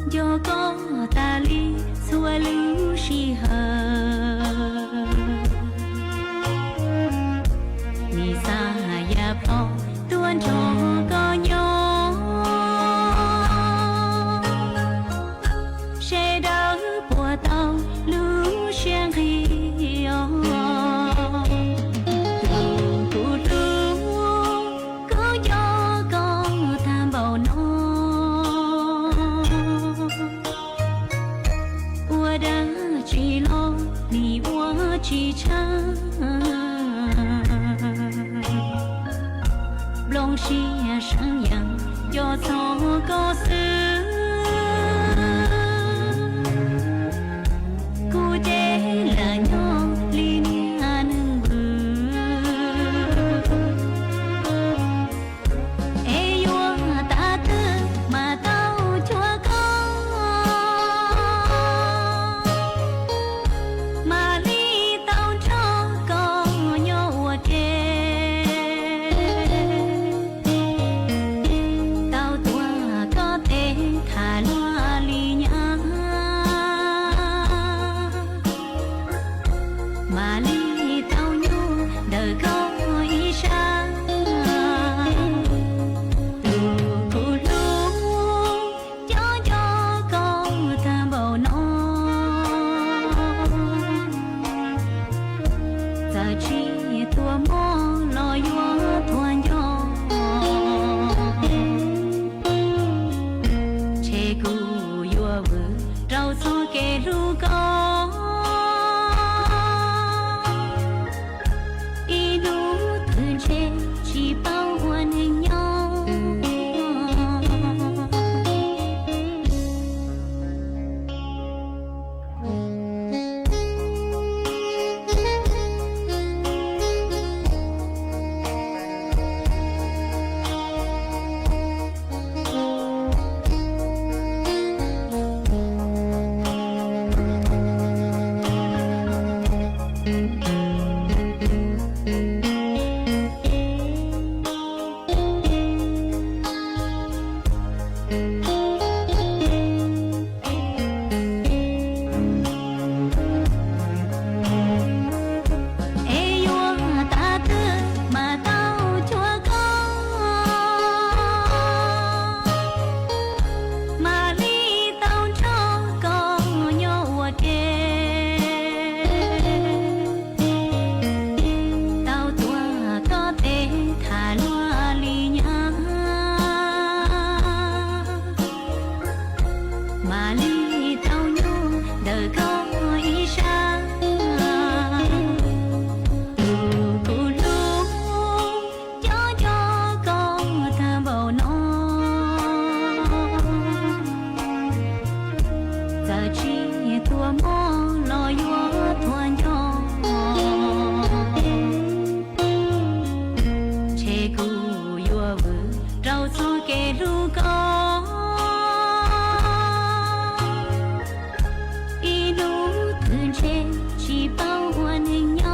nco koj tas li txhua lub sij hawm. Nim xav yam plho tuaj nrog koj nyob, sawv daws puas tau lub siab nqig os. Tus kuv hlub, kuv nco koj tag npaum no, ua dab tsi los nim ua tsis tshaj. Nplooj siab seev yeej nco txog koj xwb, kuv ces lam nyob li niag neeg vwm, es yuav tas twg mas tau cuag koj, mam li tau Txoj kev hlub ko, ib hnub twg ntshe tsis paub ua neeg nyob.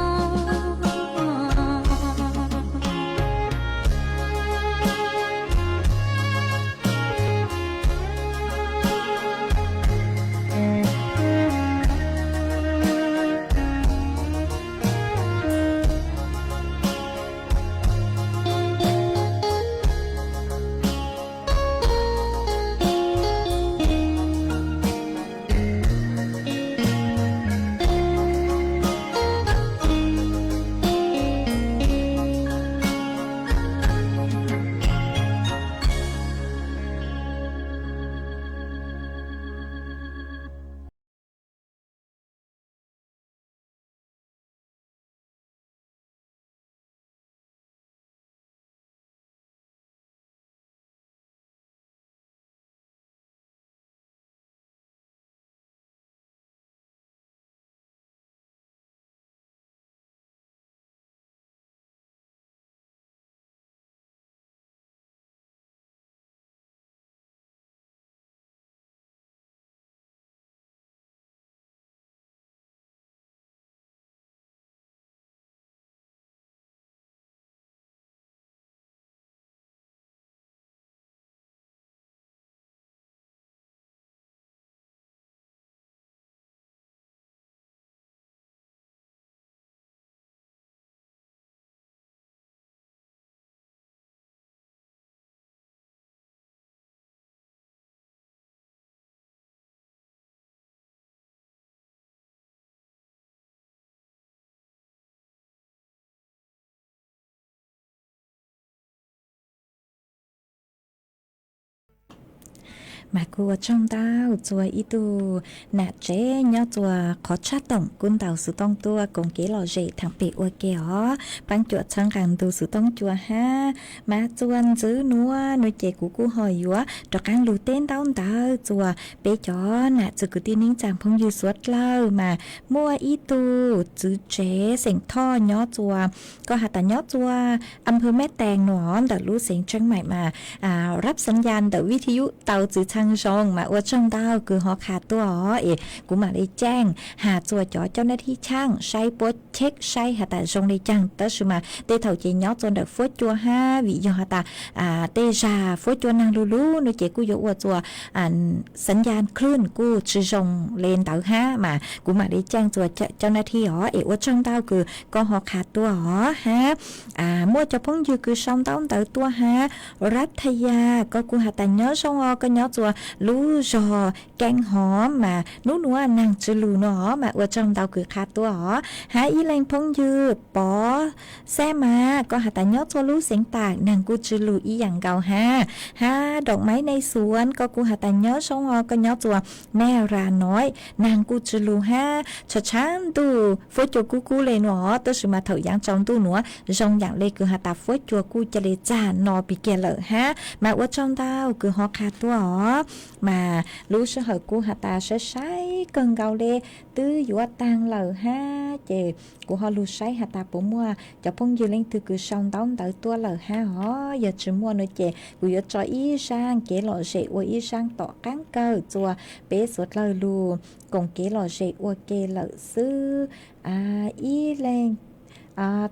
Mas kuj ua tsaug ntau txua ib tug nam tsev nyob txua qhov tshaj toom kuj ntaus xuv tooj tuaj koom kev lom zem thaum pem ua ke os. Paab cuam txhawb nqaa ntu xuv tooj cua hab. Mas txua ntxwv nuav nuav ces kuv kuj ho yuav rov qaab lug teb ntaub ntawv txua peb cov nam txiv kwv tij neej tsaa phooj ywg suav dlawg mas muaj ib tug txiv tsev xeem Thoj nyob txua, koj has tas nyob txua อำเภอแม่แตง nuav ntawm lub xeev Tsheej Maim mas rab xav yas ntawm vij thij yub tau txwv txheej zoo mas ua tsaug ntau kws ho qha tuaj os es kuv mam li caaj has txua cov cau nav thij tshaaj saib puab cheb saib has tas zoo le caag tab sis mas tej thaum ces nyob txua ntawm fuab cua hab vim yog has tas tej zag fuab cua naag lug lug nuav ces kuj yuav ua txua xav yas khwj kuj tsi zoo le ntawd hab mas kuv mam li caaj txua cau nav thij os es ua tsaug ntau kws koj ho qha tuaj os hab. Muaj cov phooj ywg kws sau ntaub ntawv tuaj hab, Rab Thaj Yas koj kuj has tas nyob zoo os, koj nyob txua lub zog Keeb Hov mas nub nuav naag tsi lug nuav os mas ua tsaug ntau kws qha tuaj os hab. Ib leeg phooj ywg Pov Xab Mas koj has tas nyob txua lub xeev Tam naag kuj tsi lug ib yaam nkaus hab. Hab Doom Maiv Neej Xuav koj kuj has tas nyob zoo os, koj nyob txua Mej Ras Noiv naag kuj tsi lug hab. Tshav tshav ntuj fuab cua kub kub le nuav os tab sis mas thaum yaav tsaus ntuj nuav zoo yaam le kws has tas fuab cua kuj ca le txag no pig kiag lawm hab mas ua tsaug ntau kws ho qha tuaj os. Mas lub sij hawm kuj has tas saib saib kawg nkaus le twb yuav taag lawm hab ces kuv ho lug saib has tas puas muaj cov phooj ywg leej twg kws sau ntaub ntawv tuaj lawm hab os. Yog tsi muaj nuav ces kuv yuav tso ib zaaj kev lom zem ua ib zaaj tom qaab kawg txua peb suav dlawg lug koom kev lom zem ua ke lawm xwb. Ib leeg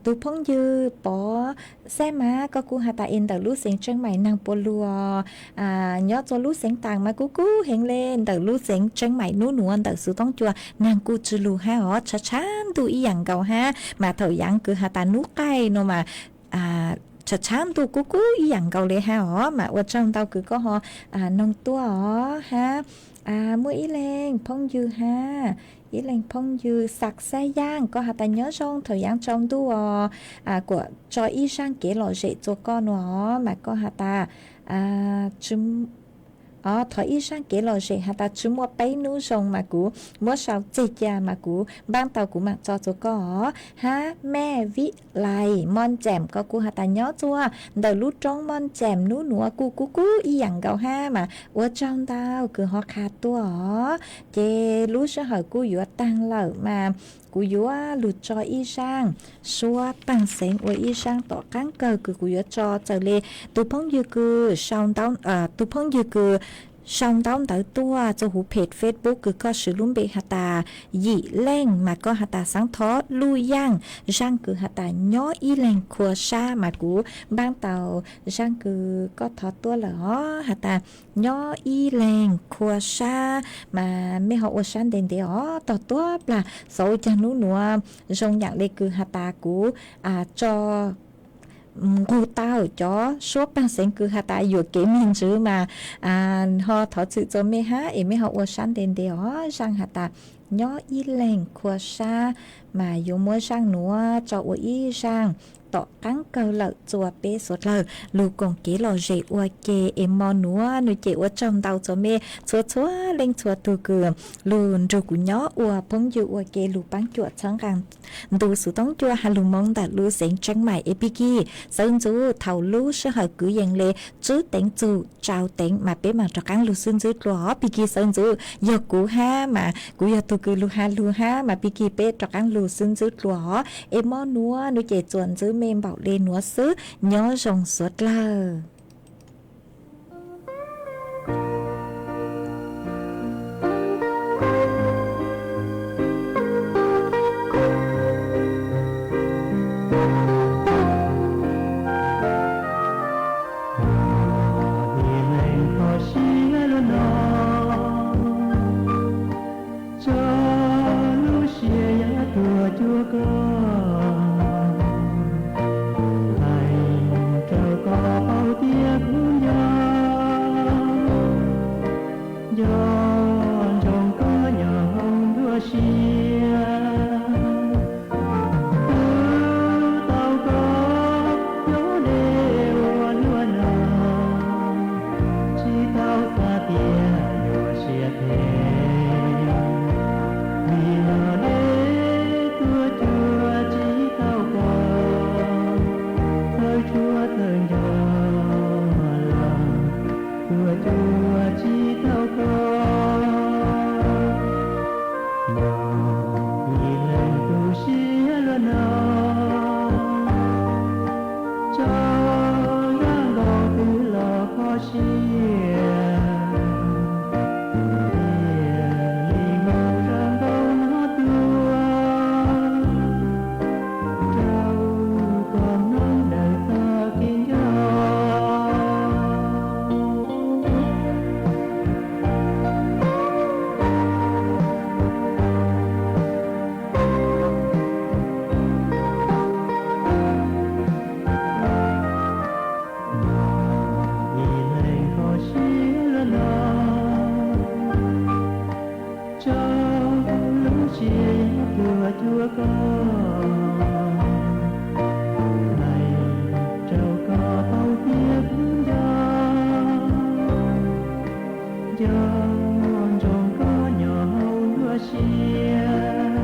tug phooj ywg Pov Xab Mas koj kuj has tas es ntawm lub xeev Tsheej Maim naag puas lug os? Nyob txua lub xeev Tam mas kuj kub heev le, ntawm lub xeev Tsheej Maim nub nuav ntawm xuv toob cua naag kuj tsi lug hab os, tshav tshav ntuj ib yaam nkaus hab mas thaum yaav kws has tas nub qaij nuav mas tshav tshav ntuj kub kub ib yaam nkaus le hab os mas ua tsaug ntau kws koj ho noog tuaj os hab. Muaj ib leeg phooj ywg hab, ib leeg phooj ywg Xab Xab Yaaj koj has tas nyob zoo, thaum yaav tsaus ntuj os kuas tso ib zaaj kev lom zem txua koj nuav os mas koj has tas thov ib zaaj kev lom zem has tas tsi muaj peb nub zoo mas kuv muab sau txeg ca mas kuv npaab tau kuv maam tso txua koj os hab. Mej Vib Lais Moj Ncaam koj kuj has tas nyob txua ntawm lub roob Moj Ncaam nub nuav kuj kub kub ib yaam nkaus hab mas ua tsaug ntau kws ho qha tuaj os. Ces lub sij hawm kuj yuav taag lawm mas Kuv yuav lug tso ib zaaj suab paag xeev ua ib zaaj tom qaab kawg kws kuv yuav tso txawm le tus phooj ywg kws sau ntau, tus phooj ywg kws sau ntaub ntawv tuaj txug huv page Facebook kws koj swv lub npe has tas Yim Leej mas koj has tas xaav thov luj yaaj zaaj kws has tas nyob ib leeg khua sab mas kuv npaab tau zaaj kws koj thov tuaj lawm os, has tas nyob ib leeg khua sab mas mej ho ua sab ntev ntev os tog tuab plag xov ua caag nub nuav zoo yaam le kws has tas kuv tso nqug tau cov suab paag xeev kws has tas yuam kev me ntsis mas ho thov txim txug mej hab es mej ho ua sab ntev ntev os zaaj has tas nyob ib leeg khua sab mas yuav muab zaaj nuav tso ua ib zaaj tom qaab kawg lawm txua peb suav dlawg lug koom kev lom zem ua ke es mo nuav nuav ces ua tsaug ntau txug mej txhua txhua leej txhua tug kws lug nrug kuv nyob ua phooj ywg ua ke lug paab cuam txhawb nqaa ntu xuv toob cua has lug moo ntawm lub xeev Tseeb Maim es Pig Kig sawv ntxuv thaum lub sij hawm kwv yees le tswb teev txug tsau teev mas peb maam rov qaab lug xwb ntxwb dlua os Pig Kig sawv ntxuv yog kuv hab mas kuv yog tug kws lug has lug hab mas Pig Kig peb rov qaab lug xwb ntxwb dlua os es mo nuav nuav ces txuas ntxwb mej npaum le nuav xwb nyob zoo suav dlawg. Ib leeg kho siab luaj no, tso lub siab yog tuaj cuag koj, hais rau koj paub tias kuv nco, nco ntsoov koj nyob hauv nruab siab. Hlub tau koj nyob deb ua luaj no, tsis tau xav tias yuav siab phem, vim nyob deb tuaj cuag tsis tau koj, txawj tshua txawj nco los tuaj cuag tsis tau koj. Moog ib leeg tu siab luaj no, tso zaj nkauj twg los kho siab, thiaj li moog zaj nkauj no tuaj rau koj mloog daws txoj kev nco. Ib leeg kho siab luaj no, tso lub siab tuaj cuag koj, hais rau koj paub tias kuv nco, nco ntsoov koj nyob hauv nruab siab.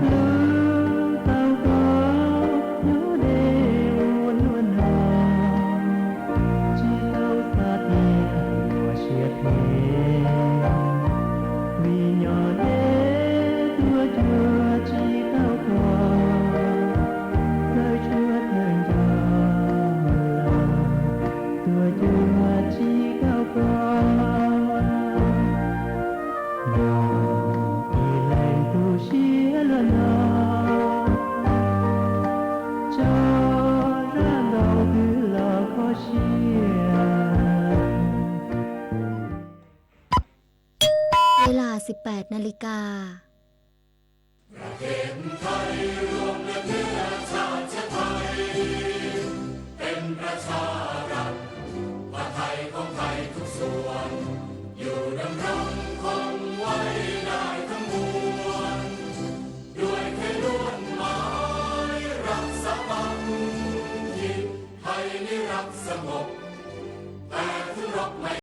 Hlub tau koj nyob deb ua luaj no, tsis tau xav tias yuav siab phem, vim nyob deb tuaj cuag tsis tau koj, txawj tshua txawj nco los tuaj cuag tsis tau koj. Moog ib leeg tu siab luaj no, tso zaj nkauj twg los kho siab. Ua li no, siv pem na li kas.